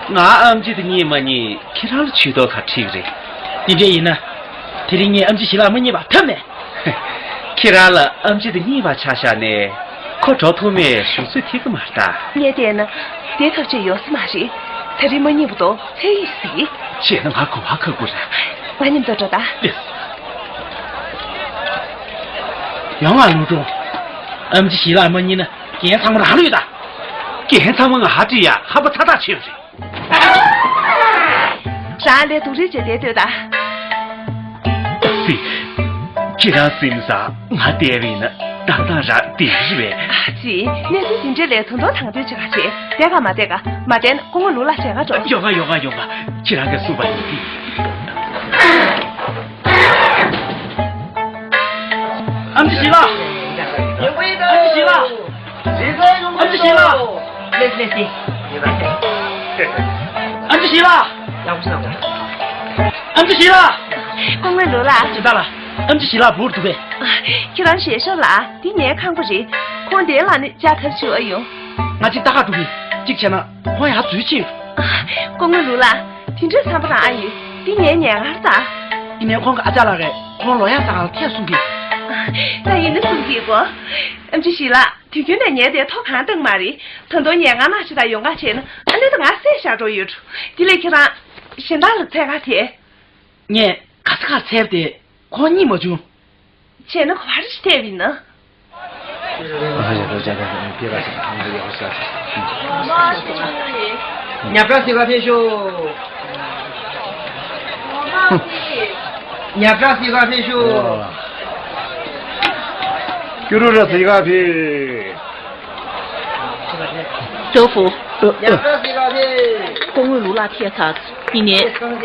ང་ཨེམ་ཆི་དེ་རྙེད་མ་རྙེད་ཁྱེད་རང་ལ་ཇུས་གཏོགས་ག་རེ་བྱེད་ཀྱི་རེད། དེ་འདྲ་ཡིན་ན། དེ་རིང་ངས་ཨེམ་ཆི་ཞི་ལགས་མ་རྙེད་པ་ཐབས་མེད། ཁྱེད་རང་ལ་ཨེམ་ཆི་དེ་རྙེད་པ་ཆ་བཞག་ནས། ཁོ་འགྲོ་ཐུབ་མེད་བཞུགས་ཚོད་ཐིག་གི་མ་རེད་ད། ངས་བལྟས་ན། དེ་ཐབས་ཤེས་ཡོད་ས་མ་རེད། ད་རེས་མ་རྙེད་པ་དང་ཚེ་ཡིས་གཟིགས། བྱས་ན་ང་གོ་བ་ཁག་པོ་རེད། ང་མཉམ་དུ་འགྲོ་ད། ལགས་སོ། ཡོང་ང་ལུའུ་ཀྲུང་། ཨེམ་ཆི་ཞི་ལགས་མ་རྙེད་ན་འགན་ཚང་མ་རང་ལ་ཡོད་ད། འགན་ཚང་མ་ང་ཧ་ཏི་ཡ་ཧ་པ་ཚ་ཐག་ཆོད་པ་རེད། རང་ལས་སྡུག་རུས་བྱས་ཏེ་སྡོད་ད། སི། ཁྱེད་རང་སེམས་སང་ང་བསྡད་པ་ཡིན་ན་ཏག་ཏག་རང་བསྡད་ཀྱི་རེད་པས། ཨ་ཙི། གནས་ཚུལ་དེ་འདྲ་ལས་ད་དུང་དང་དོད་བྱེད་ག་བྱེད། བསྡད་ག་མ་བསྡད་ག་མ་བསྡད་ན་སྐུ་ངོ་ལུའུ་ལགས་མཇལ་ག་འགྲོ། ཡོང་ག་ཡོང་ག་ཡོང་ག་ཁྱེད་རང་གིས་གསུངས་པ་ཡིན་ཏེ། ཨེམ་ཆི་ཞི་ལགས། ཨེམ་ཆི་ཞི་ལགས། ཨེམ་ཆི་ཞི་ལགས། ལགས་ལགས་ལགས། ཨེམ་ཆི་ཞི་ལགས། ཡག་པོ་ཞིག་གནང་དགོས། ཨེམ་ཆི་ཞི་ལགས། སྐུ་ངོ་ལུའུ་ལགས། ཇི་ལྟར་ལགས། ཨེམ་ཆི་ཞི་ལ་བུར་འདུག་པས། ཁྱེད་རང་ཞལ་ཤོར་ལ། འདི་ངའི་ཁང་པ་རེད། ཁོང་དེའི་ལག་ནས་ལྕགས་ཐབ་ཞུ་ཨ་ཡོང་། ང་གཅིག་ལྟ་ག་འགྲོ་གི། གཅིག་བྱས་ན་ཁོང་ཡར་འཛུལ་ཕྱིན། སྐུ་ངོ་ལུ་ལགས། དེ་འདྲའི་བསམ་པ་རང་ཨ་ཡོད། འདི་ངའི་ཉལ་ཁང་རེད་ད། ཡིན་ནའི་ཁོང་གི་ཨ་ཅག་ལགས་ཀྱིས་ཁོང་ལོ་ཡག་ས་ག་ལ་ཐད་གསུང་གི། ད་ཡིན་ན་གསུང་གི་གོ། ཨེམ་ཆི་ཞི་ལ། དུས་རྒྱུན་ནས་ངས་དེ་ཐོ་གང་བཏང་མ་རེད། ད་དུང་ཉལ་ཁང་ནང་ཞིག་དང་ཡོང་ག་བྱས་ན་ཨ་ནི་ད་ང་བསད་བཞག་འགྲོ་ཡོད་འགྲོ། དེ་ལས་ཁྱེད་རང་གཞན་དག་ལ་འཚོལ་ག་དེ། ངས་ག་ས་གར་འཚོལ་བ་དེ་ཁོང་རྙེད་མ་བྱུང་། བྱས་ན་ག་པར་ཞིག་ཐད་ཡིན་ན། ཉག་ཕྲ་ཟིག་ག་ཕེབས་ཤོག་ཉག་ཕྲ་ཟིག་ག་ཕེབས་ཤོག་སྐྱུ་རུ་ར་ཟིག་ག་ཕེབས། ཏོ་ཧྥུ། ཉག་ཕྲ་ཟིག་ག་ཕེབས། སྐུ་ངོ་ལུ་ལགས་ཐད་ཚར། ཡིན་ནའི། རང་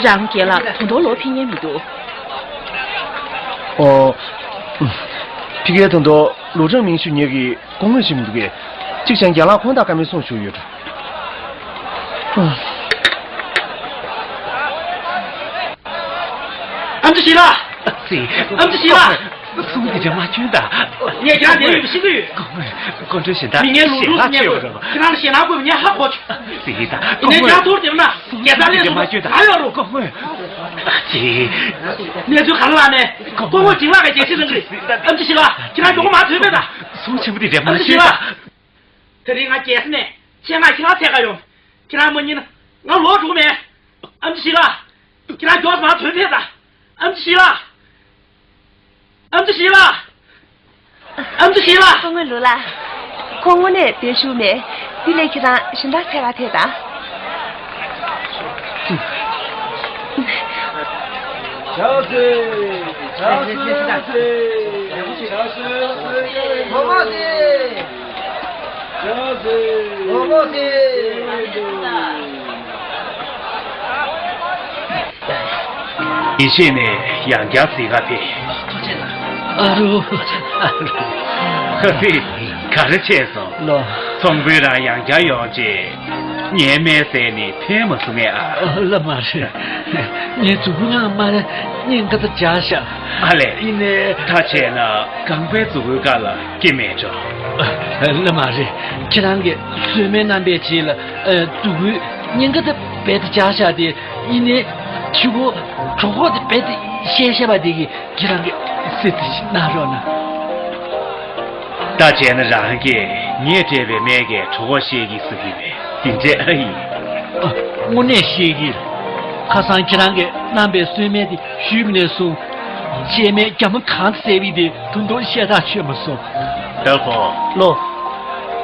རྒན་ལགས་ད་དུང་ལོག་ཕེབས་མཁན་མི་འདུག་ཨོ། ཕ་གིར་ད་དུང་ལུའུ་ཁྲང་མིང་ཞུ་མཁན་གྱི་སྐུ་ངོ་ཞིག་མི་འདུག་གས། གཅིག་བྱས་ན་རྒན་ལགས་ཁོང་དང་བཀའ་མོལ་གསུང་ཞུ་ཡོད་འགྲོ། ཨེམ་ཆི་ཞི་ལ། ཨེམ་ཆི་ཞི་ལ། གསུང་འདི་འདྲ་མ་བྱོན་ད། ངས་ཁྱེད་རང་དེ་ཡོད་པ་ཤེས་ཀྱི་ཡོད། སྐུ་ངོ་སྐུ་མགྲོན་གཞན་དག་མི་ངན་ལུག་ལུག་ཞེ་ལ་ཟེར་མཁན་ཆེ་བ་རེད། ཁྱེད་རང་ལ་ཞེད་སྣང་དགོས་པ་ངས་ཧ་གོ་བྱུང་། ཟེར་གྱི་ད། ཡིན་ནའི་ཁྱེད་རང་ཐུགས་བདེ་པོ་ན་རྒྱལ་ས་ལས་སུ་མ་བྱོན་ད། ཨ་ཡོ་རུ། སྐུ་ངོ་ཨ་ཙི། གནས་ཚུལ་ག་རེ་ལབ་ནས། སྐུ་ངོ་སྐུ་ངོ་འཇིགས་ལགས་ཀྱིས་རྒྱལ་སྤྱི་རང་གི་རེད། ཨེམ་ཆི་ཞི་ལ། ཁྱེད་རང་མགྱོགས་པོ་མར་ཐོན་པས་ད། གསུང་ཆེན་པོ་འདི་འདྲ་མ་ཨེམ་ཆི་ཞི་ལ། བྱོན་ད། དེ་རིང་ང་རྒྱལ་ས་ནས་ཆེད་མངགས་ཁྱེད་རང་འཚོལ་ག་ཡོང་། ཁྱེད་རང་མ་རྙེད་ན་ང་ལོག་འགྲོ་གི་མེད། ཨེམ་ཆི་ཞི་ལ། ཁྱེད་རང་མགྱོགས་པོ་མར་ཐོན་ཕེབས་ད། ཨེམ་ཆི་ཞི་ལ། ཨེམ་ཆི་ཞི་ལ། ཨེམ་ཆི་ཞི་ལ། སྐུ་ངོ་ལུ་ལགས། ཁོང་དངོས་གནས་བདེ་ཤུགས་མེད། དེ་ལས་ཁྱེད་རང་གཞན་དག་འཚོལ་ག་ཐད་ད། ཇོ་ཟེ། ཇོ་ཟེ། ཇོ་ཟེ། ཇོ་ཟེ། ཇོ་ཟེ། ཡེ་ཤེས་ནས་ཡང་བསྐྱར་གཟིགས་ག་ཕེབས། ཨ་རོ། ཨ་ཙི། ག་རེ་བྱས་སོང་། ལོ། ཚོང་དཔོན་རང་ཡང་བསྐྱར་ཡོང་རྗེས། ངའི་སྨན་ཟས་ནི་ཕན་མ་སོང་ངས་ཨ། ཨ། ལགས་མ་རེད། ངའི་མཛུ་གུ་ནང་མར་སྙིང་ག་ད་འཇགས་ཤག་ཨ་ལས། ཡིན་ནའི། ད་བྱས་ན་རྐང་པའི་མཛུ་གུའི་ཀ་ལ་སྐྱེ་མེད་འགྲོ། ཨ། ལགས་མ་རེད། ཁྱེད་རང་གིས་གསོལ་སྨན་བསྣམས་པའི་རྗེས་ལ། ཨ། མཛུ་གུའི་སྙིང་ག་ད་རྦད་དེ་འཇགས་ཤག་དེ། ཡིན་ནའི་ཕྱུ་གུ་གྲོད་ཁོག་དེ་རྦད་དེ་བཤལ་བཤལ་བ་དེ་གིས་ཁྱེད་རང་གིས་སེམས་ཁྲལ་ཞིག་གནང་རོགས་གནང་། ད་བྱས་ན་རང་གིས་ངས་སྤྲད་པའི་སྨན་གྱིས་གྲོད་ཁོག་བཤལ་གྱི་ཟེར་གྱི་མེད། དེ་འདྲ་ཨ་ཡིན། ཨ། དངོས་གནས་བཤལ་གྱི། ཁ་སང་ཁྱེད་རང་གིས་བསྣམས་པའི་གསོལ་སྨན་དེ་ཞུས་པ་ནས་བཟུང་། བཤལ་སྨན་རྒྱ་མ་གང་བཟས་པའི་དེ་ད་དུང་བཤལ་ཐག་ཆོད་མ་སོང་། ཏོ་ཧྥུ། ལོ།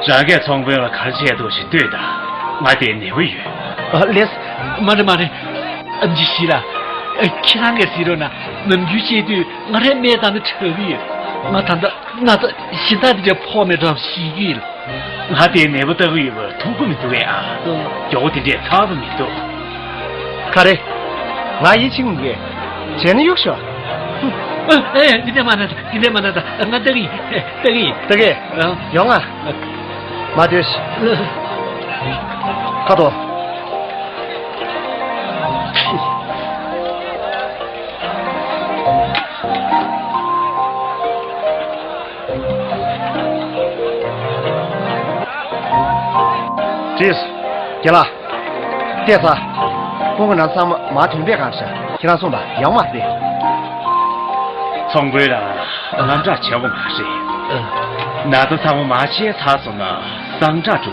རང་གིས་ཚོང་དཔོན་ལ་ག་རེ་བྱས་འདུག་ཞིག་ལྟོས་དང་། ང་དེ་ནུས་པ་ཡོད། ཨ། ལགས། མ་རེད་མ་རེད། ཨེམ་ཆི་ཞི་ལ། ཨ། ཁྱེད་རང་གིས་གཟིགས་རོགས་གནང་། ནམ་རྒྱུན་བཤལ་དུས་ང་རའི་སྨན་བཏང་ན་དྲག་གི་ཡོད། ང་ད་ལྟ་ན་ཚ་གཞན་དག་དེ་འདྲ་ཕོག་མེད་འགྲོ་ཞིག་ཡིན། ང་དེའི་ནད་པ་ལྟ་གི་ཡོད་པར་ཐུགས་ཁུར་མི་འདུག་གས་ཨ། ཨ། མགྱོགས་པོ་དེ་འདྲས་ཚར་བ་མི་འདུག་ག་རེ། ང་ཡིད་ཆེས་མི་འདུག་གས། བྱས་ན་གཡུག་ཤོག་ཨ། ཨེ། འདི་འདྲས་མ་གནང་ད། འདི་འདྲས་མ་གནང་ད། ང་ལྟ་གི་ཡིན། ལྟ་གི་ཡིན། ལྟ་གི་ཡིན། ཨ། ཡོང་ང་། མ་སྡོད། ཁ་དོག་བྲིས། རྒན་ལགས། བལྟས་ཚར། ཁོང་གི་ནང་ཚང་མ་མར་ཐོན་པའི་གང་ཤ། ཁྱེད་རང་སོང་དང་ཡང་མ་བལྟས། ཚོང་དཔོན་རང་དངངས་སྐྲག་བྱེད་དགོས་མ་རེད། ཨ། ན་ཚ་ཚང་མ་མར་བཤལ་ཚར་སོང་ན་སངས་དྲག་འགྲོ་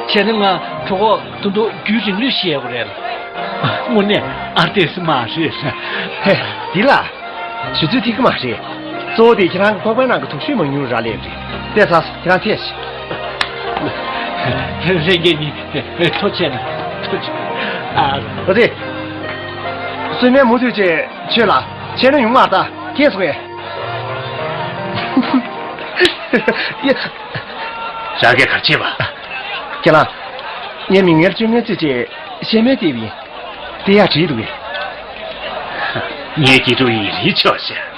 གི་རེད། ཨ། བྱས་ན་ང་གྲོད་ཁོག་ད་དུང་རྒྱུན་རིང་ལོས་བཤལ་དགོས་རེད། དངོས་གནས་ཨ་བལྟས་ས་མ་རེད། ཧེ། འདི་ལ། ཞུ་ཚོད་ཐིག་གི་མ་རེད། གཙོ་བོ་དེ་ཁྱེད་རང་གི་ཁོག་པའི་ནང་གི་དུག་ཤོས་མང་ཉུང་རག་ལས་རེད། དེ་ཚ་ཁྱེད་རང་ཐེ་ཞིག་ལྷན་རྒྱས་གཉིས་ཐོ་ཆད་ན་ཐོ་ཆད། ཨ། ཨོ་དེ། གསོལ་སྨན་མུ་མཐུད་བྱས་མཆོད་ལ། བྱས་ན་ཡོང་མ་ལྟ་ཁྱེད་སོང་ངས། རང་གིས་ག་རེ་བྱས་པ། ཁྱེད་ལ། ངས་མི་ངལ་སྤྱོད་ངལ་རྩོད་ཅེས་བཤད་མེད་བལྟས་པ་ཡིན། དེ་ཡང་བྲིས་འདུག་གས། ངའི་དགེ་ཕྲུག་ཡིན་རིན་ཆོག་ཤག་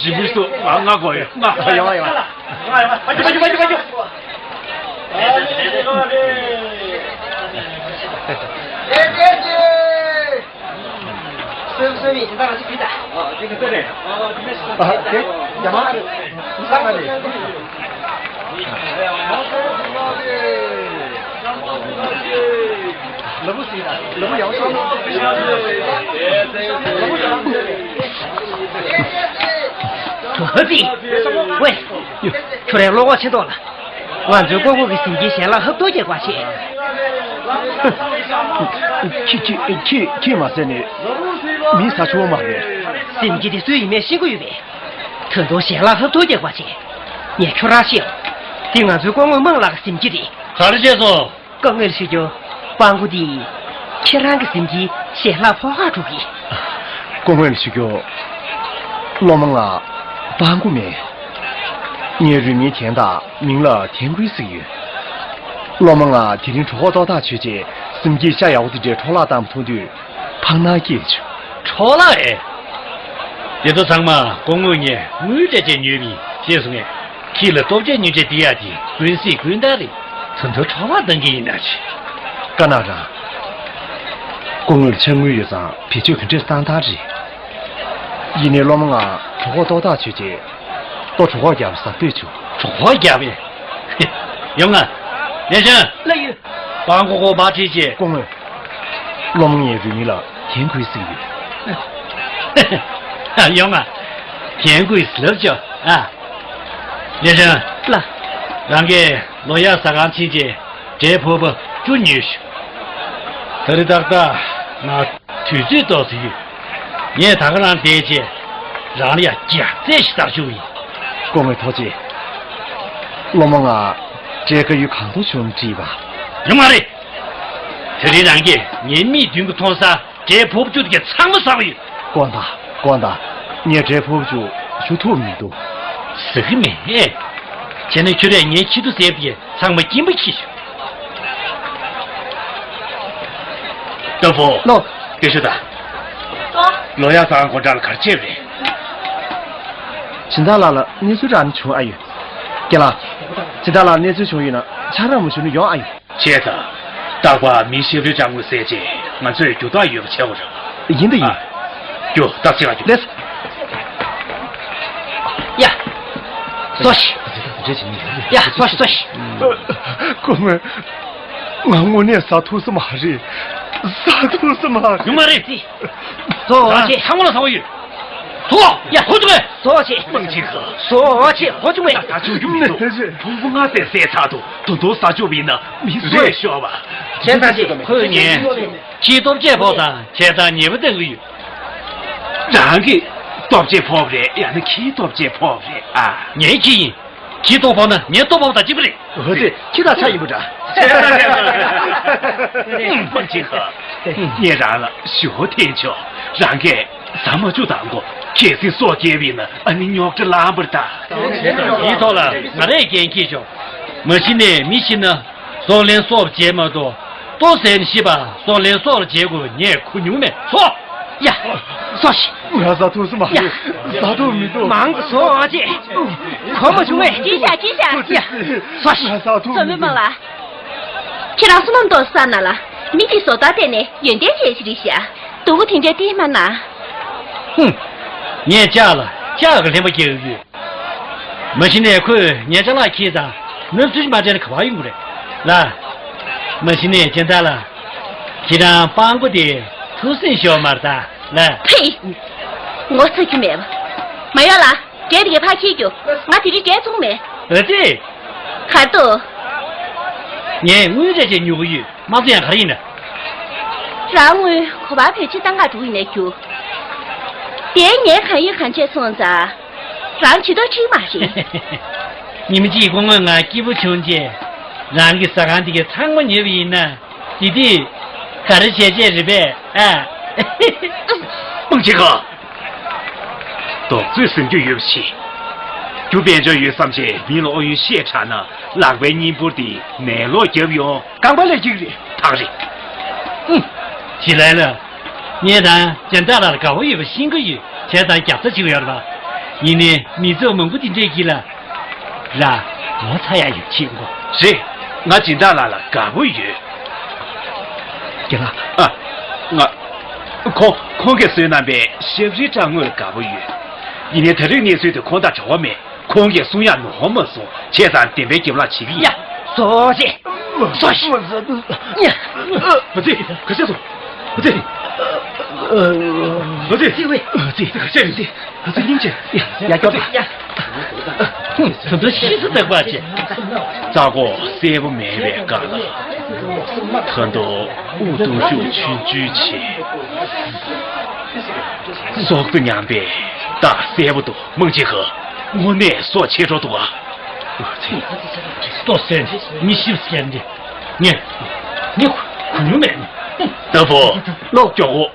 ཞིབ་འཇུག་ང་ང་གོ་ཡོད་ང་ཡོང་ཡོང་། ཁྱོད་རང་བློ་ཁོག་ཆེ་མདོག་ལ། ང་ཚོའི་སྐུ་ངོ་གི་གཟིམ་དཀྱིལ་ཞལ་ལག་ཧབ་ཐོབ་རྒྱག་པ་བྱེད། ཁྱི་ཁྱི་ཁྱི་ཁྱི་མ་ཟེར་ནས་མི་ཟ་ཆོག་མ་རེད། གཟིམ་དཀྱིལ་དེ་སུའི་ཡིན་མེད་ཤེས་ཀྱི་ཡོད་པས། ད་དུང་ཞལ་ལག་ཧབ་ཐོབ་རྒྱག་པ་བྱེད། ངས་ཁྱོད་རང་ཤེས། འདི་ང་ཚོའི་སྐུ་ངོ་དམངས་ལགས་ཀྱི་གཟིམ་དཀྱིལ་རེད། ག་རེ་བྱས་སོང་། སྐུ་ངོ་ལ་ཞུ་རྒྱུ། སྤྲང་པོ་འདིས་ཁྱེད་རང་གི་གཟིམ་དཀྱིལ་ཞལ་ལག་ཕོག་ཁ་དཀྲུགས་ཀྱིས། སྐུ་ངོ་ལ་ཞུ་རྒྱུ། སློབ་མ་ང་སྤྲང་པོ་མིན། ངའི་རུས་མིང་ཐན་དང་མིང་ལ་ཐན་ཀུན་ཟེར་གྱི་ཡོད། སློབ་མ་ང་དེ་རིང་གྲོད་ཁོག་ལྟོགས་ཐག་ཆོད་རྗེས་གཟིམ་དཀྱིལ་ཤ་ཡག་པོ་དེ་འདྲའི་འཕྲོ་བརླག་བཏང་བ་མཐོང་དུས་འཕང་ནག་སྐྱེས་བྱུང་། འཕྲོ་བརླག་ཨེ། དེ་ཚོ་ཚང་མ་སྐུ་ངོ་ངས་དངུལ་སྤྲད་བྱས་ཉོས་པ་ཡིན་ཤེས་སོང་ངས། ཁྱི་ལ་ལྟོ་ཆས་ཉོ་ཆས་སྟེར་ཡག་དེ་ཀུན་གཟིགས་ཀུན་བདག་རེད། ད་དུང་འཕྲོ་བརླག་བཏང་གི་ཡིན་ན་ཆེ། དཀར་ནག་རང་། སྐུ་ངོ་ལ་ཕྱག་དངུལ་ཡོད་ཙང་བེད་སྤྱོད་ག་འདྲས་བཏང་སྟངས་རེད། ཡིན་ནའི་སློབ་མ་ང་གྲོད་ཁོག་ལྟོགས་ཐག་ཆོད་རྗེས་ལྟོ་གྲོད་ཁོག་རྒྱག་པ་ཟ་འདོད་བྱུང་། གྲོད་ཁོག་རྒྱག་པས། ཡོང་ང་། ལེ་ཤང་། ལགས་ཡོད། སྤྲང་པོ་ཁོ་མ་ཁྲིད་བྱས། སྐུ་ངོ། སློབ་མ་ངའི་རུས་མིང་ལ་ཐན་ཀུན་ཟེར་གྱི་ཡོད། ཡོང་ང་། ཐན་ཀུན་ཟེར་ལབ་ཆོག་ཨ། ལེ་ཤང་། ལགས། རང་གིས་ལོ་ཡག་ཟ་ཁང་ཕྱིན་བྱས་འབྲས་ཕོར་པ་བཅུ་ཉོས་ཤོག་ད་རེས་ཏག་ཏག་ང་དུས་ཚོད་ཏོག་ཙམ་ཡོད། ངས་ད་ག་རང་བསྡད་བྱས་རང་ལ་ཡ་རྒྱགས་ཚད་ཞིག་ཟ་བཅུག་ཡིན། སྐུ་ངོ་ཐུགས་རྗེ་ཆེ། སློབ་མ་ང་འབྲས་དཀར་ཡོལ་གང་དུ་བྱུང་དྲིས་པ། ཡོང་མ་རེད། དེ་རིང་རང་གིས་ངའི་མིག་མདུན་གྱི་མཐོང་ས་འབྲས་ཕོར་པ་བཅུ་དེ་ག་ཚང་མ་ཟ་བ་ཡིན། དགོངས་དག་དགོངས་དག་ངས་འབྲས་ཕོར་པ་བཅུ་ཞུ་ཐུབ་མི་འདུག་ཟ་གི་མེད། བྱས་ན་ཁྱོད་རས་ངའི་ཁྱི་ཐུ་ཟས་པ་དེ་ཚང་མ་སྐྱིན་པ་ཁྱེར་ཤོག་ཏོ་ཕོ། ལོ། སྐད་ཤོད་དང་། ལོ་ཡག་ཟ་ཁང་སྒོ་འགྲམ་ལ་ག་རེ་བྱས་པ་རེད། སྦྱིན་བདག་ལགས་ལ་གནས་ཚུལ་རག་ནས་བྱུང་ཨ་ཡོད། རྒན་ལགས། སྦྱིན་བདག་ལགས་གནས་ཚུལ་བྱུང་ཡོད་ན་ཆ་རག་མ་བྱུང་ན་ཡོང་ཨ་ཡོད། བྱས་ཙང་། རྟག་པར་མི་ཤི་བོའི་གྲངས་ངོས་ཟད་རྗེས་ང་ཚོས་རྒྱུ་རྟགས་ཡོད་པ་བྱེད་དགོས་རེད། ཡིན་ད་ཡིན། ཨ། རྒྱུ་རྟགས་ཅིག་ལ་རྒྱུ། ལེགས། ཡ། ཟོ་ཤིག་ཡ། ཟོ་ཤིག་ཟོ་ཤིག་སྐུ་ངོ། ང་དངོས་གནས་ཟ་ཐུབ་ས་མ་རེད། ཟ་ཐུབ་ས་མ་རེད། ཡོང་མ་རེད། ཟོ་ཨ་ཅེ། ཚང་མ་ལ་ཟ་བ་ཡོད། ཟོ། ཡ། ཧོ་ཅུ་མེ། ཟོ་ཅེ། མང་ཆེ་ག་ཟོ་ཅེ། ཧོ་ཅུ་མེ། ད་ཆུང་རྒྱུ་མི་འདུག་ཕུང་པོ་ལྔ་དེ་ཟས་ཚར་འདུག་ད་དུང་ཟ་བཅུག་པ་ཡིན་ན་མི་བཟོད་ཤོར་བ། བྱས་ཙང་ཅེ། ཁོས་ངས་ཁྱིའི་ལྟོ་ཆས་ཕོག་དང་བྱས་ཙང་ཉེས་པ་བཏང་གི་ཡོད། རང་གི་ལྟོ་ཆས་ཕོག་རེད་ཡང་ན་ཁྱིའི་ལྟོ་ཆས་ཕོག་རེད་ཨ། ངའི་ཁྱི་ཡིན། ཁྱིའི་ལྟོ་ཕོག་ན་ངའི་ལྟོ་ཕོག་དང་གཅིག་པ་རེད། འོ་དེ་ཁྱི་དང་ཆ་ཡིན་པ་འདྲ། མང་ཆེ་ག་ངས་རང་ལ་ཞུ་བོ་འཐེན་ཆོག་རང་གིས་ཟ་མ་བཅུག་དང་གོ་གལ་སྲིད་སྲོག་སྐྱེལ་བ་ཡིན་ན་ཨ་ནི་རྙོག་དྲ་ལངས་པར་ད། དེའི་ཐོག་ལ་ང་རས་འགན་འཁྱེར་ཆོག་མ་གཞི་ནས་མི་ཤི་ན་སྲོག་ལན་གསོག་བྱས་མ་གཏོགས་ལྟོ་ཟས་ནས་ཤི་བ་སྲོག་ལན་གསོག་ལ་བྱེད་དགོས་པ་ངས་གོ་མྱོང་མེད་སོ། ཡ། སོ་ཤི། ང་ཟ་ཐུབ་སུ་མ་རེད། ཟ་ཐུབ་མི་འདུག་མང་གི་སོ་ཨ་ཅེ། གོ་མ་བྱུང་བས། ཅི་བྱ་ཅི་བྱ། ཡ། སོ་ཤི། ང་ཟ་ཐུབ་བསམ་མི་མང་ལ། ཁྱེད་རང་བསོད་ནམས་ཏོག་བསགས་ན་ལ། མི་གཅིག་བཟོ་ལྟ་བལྟས་ནས་ཡོན་ཏན་ཅན་ཞིག་རེད་ཤག་སྡུག་པོ་དེ་འདྲ་བལྟས་མ་ན། ཧུམ། ངས་ལྕགས་ལ་ལྕགས་ཀྱི་ལྷན་པ་རྒྱག་གི་ཡོད། མ་གཞི་ནས་ཁོས་ངའི་ཅ་ལག་ཁྱེར་དང་ནབ་ཚུལ་མ་སྤྲད་ན་ག་པར་ཡོང་གི་རེད་ལ། མ་གཞི་ནས་སྦྱིན་བདག་ལགས། ཁྱེད་རང་སྤྲང་པོ་དེ་ཐུགས་སེམས་ཤོར་མ་རེད་ད་ལ། ཕེ། ངོ་ཚ་རྒྱུ་མེད་པ། མ་ཡོང་ལ། འབྲས་དེ་ག་ཕར་འཁྱེར་རྒྱུགས། ང་དེ་རིང་འབྲས་བཙོང་མེད། ཨ་ཙི། གར་འདུག་ངས་དངུལ་རེ་ཅིག་ཉོ་གི་ཡོད། མ་བཙོང་ཡང་ག་རེ་ཡིན་ན། རང་དངུལ་ག་པར་བེད་སྤྱོད་བཏང་ག་འགྲོ་ཡིན་ནའི་རྒྱུགས། དེ་ངས་གང་ཡིན་གང་བྱས་སོང་ཙང་། རང་བྱི་དོར་ཁྲིད་མ་རེད། ཉི་མ་གཅིག་སྐུ་ངོ་ང་སྐྱིད་པོ་བྱུང་རྗེས། རང་གི་ཟ་ཁང་འདི་གའི་ཚང་མ་ཉོས་པ་ཡིན་ན། དེ་དུས་ག་རེ་བྱས་བྱས་རེད་པས་ཨ། མང་ཆེ་ག་རྡོག་རྫིས་ཟིན་རྒྱུ་ཡོད་པ་ཞིག་རྒྱུ་དཔལ་འབྱོར་ཡོད་བསམ་བྱས་མི་ལ་ཨོ་ཡོན་བཤད་དྲགས་ན་ལག་པའི་སྙིང་ཕུར་དེ་ནས་ལོག་རྒྱབ་ཡོང་། རྐང་པ་ལས་འགྱིག་རེད། ཐག་རེད། ཧུམ། ཞི་ལའི་ལགས། ངས་ད་སྦྱིན་བདག་ལགས་ལ་དགའ་པོ་ཡོད་པ་ཤེས་ཀྱི་ཡོད། བྱས་ཙང་རྒྱབ་རྩ་བྱེད་ཀྱི་ཡོད་རེད་པ། ཡིན་ནའི་མི་ཚོགས་མང་པོ་དེ་འདྲས་ཀྱིས་ལ། ལ། ངོ་ཚ་ཡག་ཡོད་ཆེད་མགོ། རེད། ང་སྦྱིན་བདག་ལགས་ལ་དགའ་པོ་ཡོད། རྒན་ལགས། ཨ། ང་། ཁོང་། ཁོང་གིས་བཟོས་གནང་པའི་ཞབས་རིལ་འདྲ་དངོས་ལ་དགའ་པོ་ཡོད། ཡིན་ནའི་ད་རེས་གནས་ཚུལ་དེ་ཁོང་དང་འབྲེལ་བ་མེད། ཁོང་གིས་གསུང་ཡག་ནོར་མ་སོང་། བྱས་ཙང་བདེན་པའི་རྒྱབ་ལངས་བྱེད་ཀྱི་ཡིན། ཡ། བཟོ་བྱེད། བཟོ་ཞིག་ཡ། ཨ་ཙི། ག་ཚད་སོང་། ཨ་ཙི། ཨ་ཙི། ཨ་ཙི། ག་ཚད་རེད། ཨ་ཙི། སྙིང་རྗེ། ཡ། ཡ། སྐྱོར་དང་། ད་ལྟ་ཤི་སུ་བཏགས་པ་བྱེད། རྩ་ཁོག་གསལ་པོ་མེད་པའི་སྐབས་ལ། ཁ་མདོག་དབུ་སྟོང་ཤུགས་ཆུང་ཆུང་བྱས། སྲོག་རྩ་ཉམས་པའི་རྟགས་གསལ་པོ་འདུག་དམངས་ཆེན་ཁ། དངོས་གནས་སྲོག་ཆད་འགྲོ་འདུག་ཨ། ལྟོ་ཟས་མི་ཤི་བ་ཟེར་འདི། ངས། ངས་གོ་མྱོང་མེད། ལྟ་བུ། ལོ། མགྱོགས་པོ།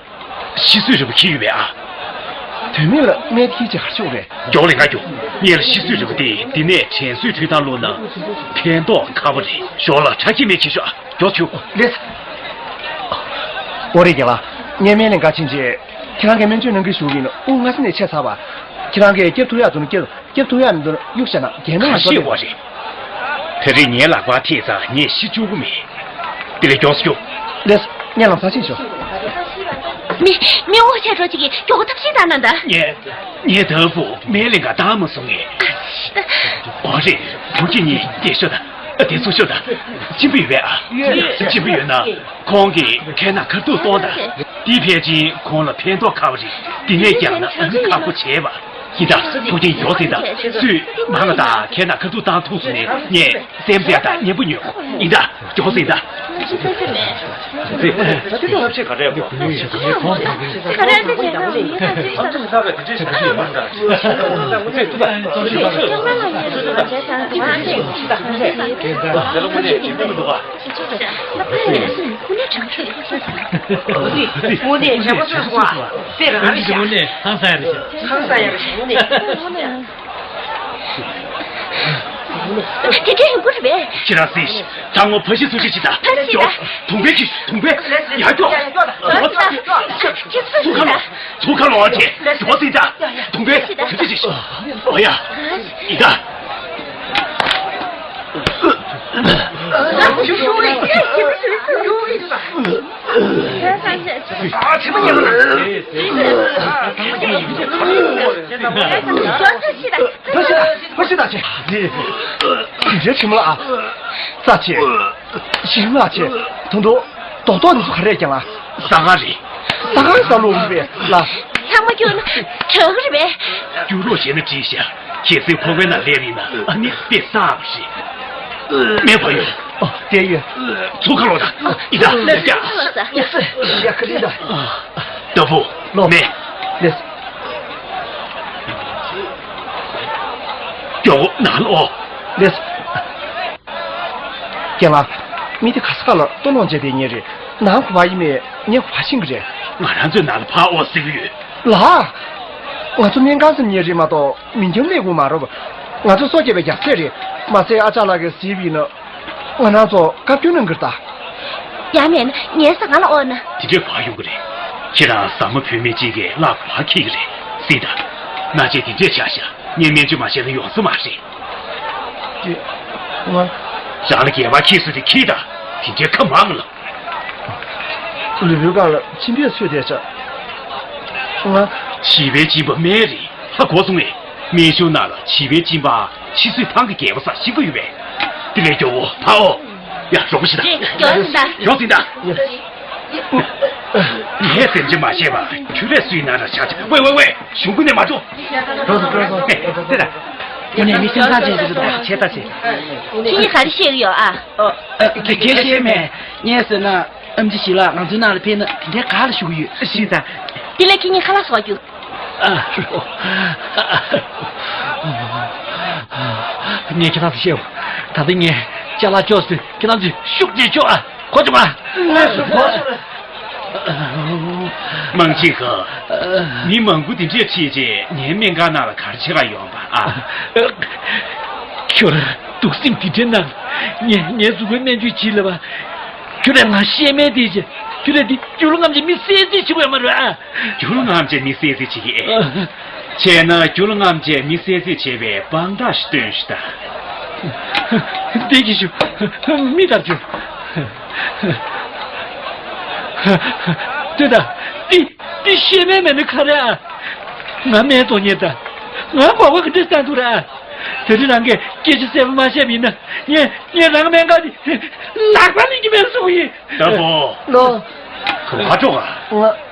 ཤི་གསོན་རིལ་བུ་འཁྱེར་ཡོད་པས་ཨ། དོན་མེད་ལ་སྨན་འཁྱེར་ཅིག་ག་རེ་ཆོག་རེད། མགྱོགས་ལས་ང་མགྱོགས། ངས་ལ་ཤི་གསོན་རིལ་བུ་དེ་འདི་ནས་དྲན་གསོའི་འཕྲོས་ཐང་བླུགས་ན་ཕན་ཐོགས་ཁ་པོ་རེད། ཞོར་ལ་ཁྲག་སྐྱེད་སྨན་འཁྱེར་ཤོག་ཨ། མགྱོགས་བྱོས། ལེགས། ཨོ་རེད་རྒན་ལགས། ངས་སྨན་ལེན་ག་ཕྱིན་རྗེས་ཁྱེད་རང་གིས་སྨན་བཅོས་གནང་གི་ཞུ་གི་ཡིན། དབུགས་སྔ་ས་ནས་ཆད་ཚར་བ། ཁྱེད་རང་གིས་སྐྱོབ་ཐུབ་ཡག་འདུག་ན་སྐྱོབ། སྐྱོབ་ཐུབ་ཡག་མི་འདུག་ན་གཡུག་བཞག་ན། རྒན་མོ་ང་ཚོ་ལས། ཁ་ཤས་པོ་རེད། ད་རེས་ངའི་ལག་པར་ཐེབས་ཙང་ངས་ཤི་བཅུག་གི་མེད། དེ་ལས་མགྱོགས་སུ་རྒྱུགས། ལེགས། ངས་ལམ་སང་ཕྱིན་ཤོག་མི། མི་དབུགས་ཆད་འགྲོ་ཅིག་གིས་མགྱོགས་པོ་ཐབས་ཤེས་གནང་ན་ད། ངས། ངས་ད་བུ་སྨན་ལེན་ག་བཏང་མ་སོང་ངས། ཨ་ཙི། ཨོ་རེད། བུ་ཁྱེད་གཉིས་དེ་ཤོག་དང་། ཨ། དེ་ཚུར་ཤོག་དང་། གཅིན་པ་ཡོད་པས་ཨ། ཡོད། གཅིན་པ་ཡོད་ན། ཁོང་གིས་ཁ་ནང་ཁ་ཐུག་གཏོང་དང་། དེ་ཕལ་ཆེར་ཁོང་ལ་ཕན་ཐོགས་ཁ་པོ་རེད། དེ་ནས་ཀྱང་ན་ཨ་ནི་ཁག་པོ་བྱས་པ། ཡིན་ད། བུ་ཁྱེད་མགྱོགས་ཟིན་ད། སུས་མང་ལ་ད་ཁ་ནང་ཁ་ཐུག་བཏང་ཐུག་སོང་ནས་ངས་སེམས་ཙམ་ད་སྙན་པོ་ཉོན། ཡིན་ད། མགྱོགས་ཟིན་ད། ཐབས་ཤེས་ག་རེ་དགོས། དངོས་གནས་ཉེས་པ་ཚོས་སོང་ཨ། དཔེ་རང་རེད་ཤག་དངོས་གནས་ཧང་སང་ཡ་རེད་ཤག་དངོས་གནས་ཧང་སང་ཡ་རེད་ཤག་དངོས་གནས། དེ་འདྲའི་ཡོང་གི་རེད་པས། ཁྱེད་རང་སེམས་ཤིག་ད་ངོ་ཕ་ཤི་ཚུགས་ཤིག་ད། ཕ་ཤི་ད། དུང་པའི་ཁྱི་དུང་པའི་ཡ་ཀྱོག་ཡ་ཀྱོག་ད། ཁྱེད་ཚོ་ཚུགས་ཁ་ལོག་ཚུགས་ཁ་ལོག་ཅེས་ཡོག་ཟིན་ད། དུང་པའི་ཁྱི་ཚོ་ཅིག་ཨོ་ཡ། ཡིན་ད། ཕ་ཤི་ད། ཕ་ཤི་ད་ཆེ། དེ་འདྲའི་ཁྲིམས་ལ་ཨ། རྩ་ཆེ། ཞིམ་ལ་ཆེ། དོན་དུ་རྡོག་རྡོག་འདི་ཚོ་ག་རེ་ཀྱང་ལ། ཟ་ཁང་རེད། ཟ་ཁང་ཟ་ལུགས་རེད་པས་ལ། ཚང་མ་སྐྱུར་ན་དྲག་གི་རེད་པས། སྐྱུར་རོགས་བྱས་ན་འགྲིག་ཤག་གལ་སྲིད་ཁོག་པའི་ནང་སླེབས་ཡིན་ན་ཨ་ནི་དཔེ་བསགས་པ་རེད། སྨན་བ་ཡོད། ཨོ་དེ་ཡོད། ཚུགས་ཁ་ལོག་ད། ཡིན་ད། ལེགས་ཀྱང་། ཡ་ཁ་ལི་ད། ལྟ་བུ། ལོ། མེ། ལེགས། མགྱོགས་པོ་ནང་ལོག་ལེགས། རྒན་ལགས། མི་དེ་ག་ས་ག་ལ་ལྟོ་སློང་བྱས་བསྡད་མཁན་རེད། ནང་ག་པར་ཡིན་མེད་ངས་ག་པར་ཤེས་ཀྱི་རེད། ང་རང་ཚོའི་ནང་ལ་ཕར་ཨོ་ཟེར་གྱི་ཡོད། ལགས། ང་ཚོ་སྨན་ཁང་ཟེར་མཁན་རེད་མ་གཏོགས་མི་འཁྱམ་ལས་ཁུངས་མ་རེད། ང་ཚོ་སྲོག་སྐྱོབ་པའི་རྒྱལ་སྲས་རེད། མ་ཚད་ཨ་ཅག་ལགས་ཀྱིས་གཟིགས་པ་ཡིན་ན། ང་རང་ཚོ་བཀའ་བཀྱོན་གནང་གི་རེད་ད། ཡང་མིན་ངའི་ཟ་ཁང་ལ་ཨོ་ན། དེ་འདྲས་ག་པར་ཡོང་གི་རེད། ཁྱེད་རང་ཟ་མ་བུད་མེད་ཅིག་གིས་གླགས་ག་པར་འཁེལ་གི་རེད། སྲིད་ད། མནའ་བཅད་དེ་འདྲས་ཆགས་ཤག་ངས་སྨན་བཅོས་མ་བྱས་ན་ཡོང་ས་མ་རེད། ང་། རང་ལ་སྒལ་པར་འཁེལ་ས་དེ་འཁེལ་ད། དེ་འདྲས་ཁ་མང་ལ། ལུས་པོའི་སྒང་ལ་མཆིན་པས་ཚོས་བསྡད་ཤག་ང་། བྱིས་པའི་གཅིན་པ་སྨན་རེད། ཧ་གོ་སོང་ངས། སྨན་གཞུང་ནང་ལ་བྱིས་པའི་གཅིན་པ་ཕྱི་བསྲེག་ཐང་གི་རྒྱལ་པོ་ཟེར་ཞིག་ཡོད་པས། དེ་ལས་མགྱོགས་པོ་ཕར་ཨོ། ཡ་རོགས་པོ་ཞིག་ད། རེད། མགྱོགས་ཟིན་ད། མགྱོགས་ཟིན་ད། ངས་སེམས་ཅན་མ་ཤེས་པ་ཁྱོད་ལས་སུའི་ནང་ལ་ཆགས་ཆགས། ཝེ་ཝེ་ཝེ། གཞུང་ཀུན་ནས་མ་འགྲོ། འགྲོ་སོང་། འགྲོ་སོང་། ཨེ། དེ་ད། དངོས་གནས་མི་སེམས་བཟང་ཅན་ཞིག་རེད་པ། བྱས་ད་བྱས། ཁྱེད་གཉིས་ག་རེ་བཤད་ཀྱི་ཡོད་ཨ། ཨ། ག་ག་ག་བཤད་མེད། ངས་ཟེར་ན། ཨེམ་ཆི་ཞིག་ལ་ང་ཚོའི་ནང་ལ་ཕེབས་ན་དེ་འདྲའི་ག་ལ་ཞུ་གི་ཡོད། ཤིག་ད། དེ་ལས་ཁྱེད་གཉིས་ཁ་ལག་བཟོ་རྒྱུ། ངས་ཁྱེད་རང་ཚོ་བཤད། ད་ལྟ་ངས་ཅ་ལག་ཅོག་ཟེར་ཁྱེད་རང་ཚོས་ཤུགས་ཀྱིས་ཅོག་ཨ། གོ་བྱུང་ཨ། དམངས་ཆེན་ཁ། མི་མང་པོ་དེ་འདྲས་ཁྲིད་རྗེས་ངའི་སྨན་ཁང་ནང་ལ་ག་རེ་བྱེད་ག་ཡོང་པ་ཨ། ཁྱོད་རང་སྡུག་སེམས་དེ་འདྲས་གནང་། ངས་ངའི་གཟུགས་པོའི་སྨན་བཅོས་བྱེད་ལབ་པ། ཁྱོད་རང་ང་བཤད་མེད་དེ་བྱས། ཁྱོད་རང་དེ་རྒྱུ་ལོ་ལྔ་བཅས་མི་བསད་རྩིས་བྱེད་དགོས་མ་རེད་ཨ། རྒྱུ་ལོ་ལྔ་བཅས་མི་བསད་རྩིས་བྱེད་ཀྱི་ཨེ། བྱས་ན་རྒྱུ་ལོ་ལྔ་བཅས་མི་བསད་རྩིས་བྱེད་པའི་དཔང་རྟགས་ཤིག་སྟོན་ཞིག་དང་། བདེ་སྐྱིད་ཞུ། མི་ལྟར་བྱུང་། ལྟོས་དང་། འདི་འདི་བཤད་མེད་མེད་ནི་ག་རེ་ཨ། ང་སྨན་གཏོང་མཁན་དང་། ང་མགོ་སྐོར་ག་འདྲས་བཏང་འདུག་ར། དེ་རིང་རང་གིས་སྐད་ཆ་གསལ་པོ་མ་བཤད་པ་ཡིན་ན། ངས་ངས་རང་སྨན་ཁང་འདི་ལག་པ་ལེན་གྱི་མེད་གསུང་གི་ཡིན། ལྟ་བུ། ལོ། ག་པར་འགྲོ་ག་ང་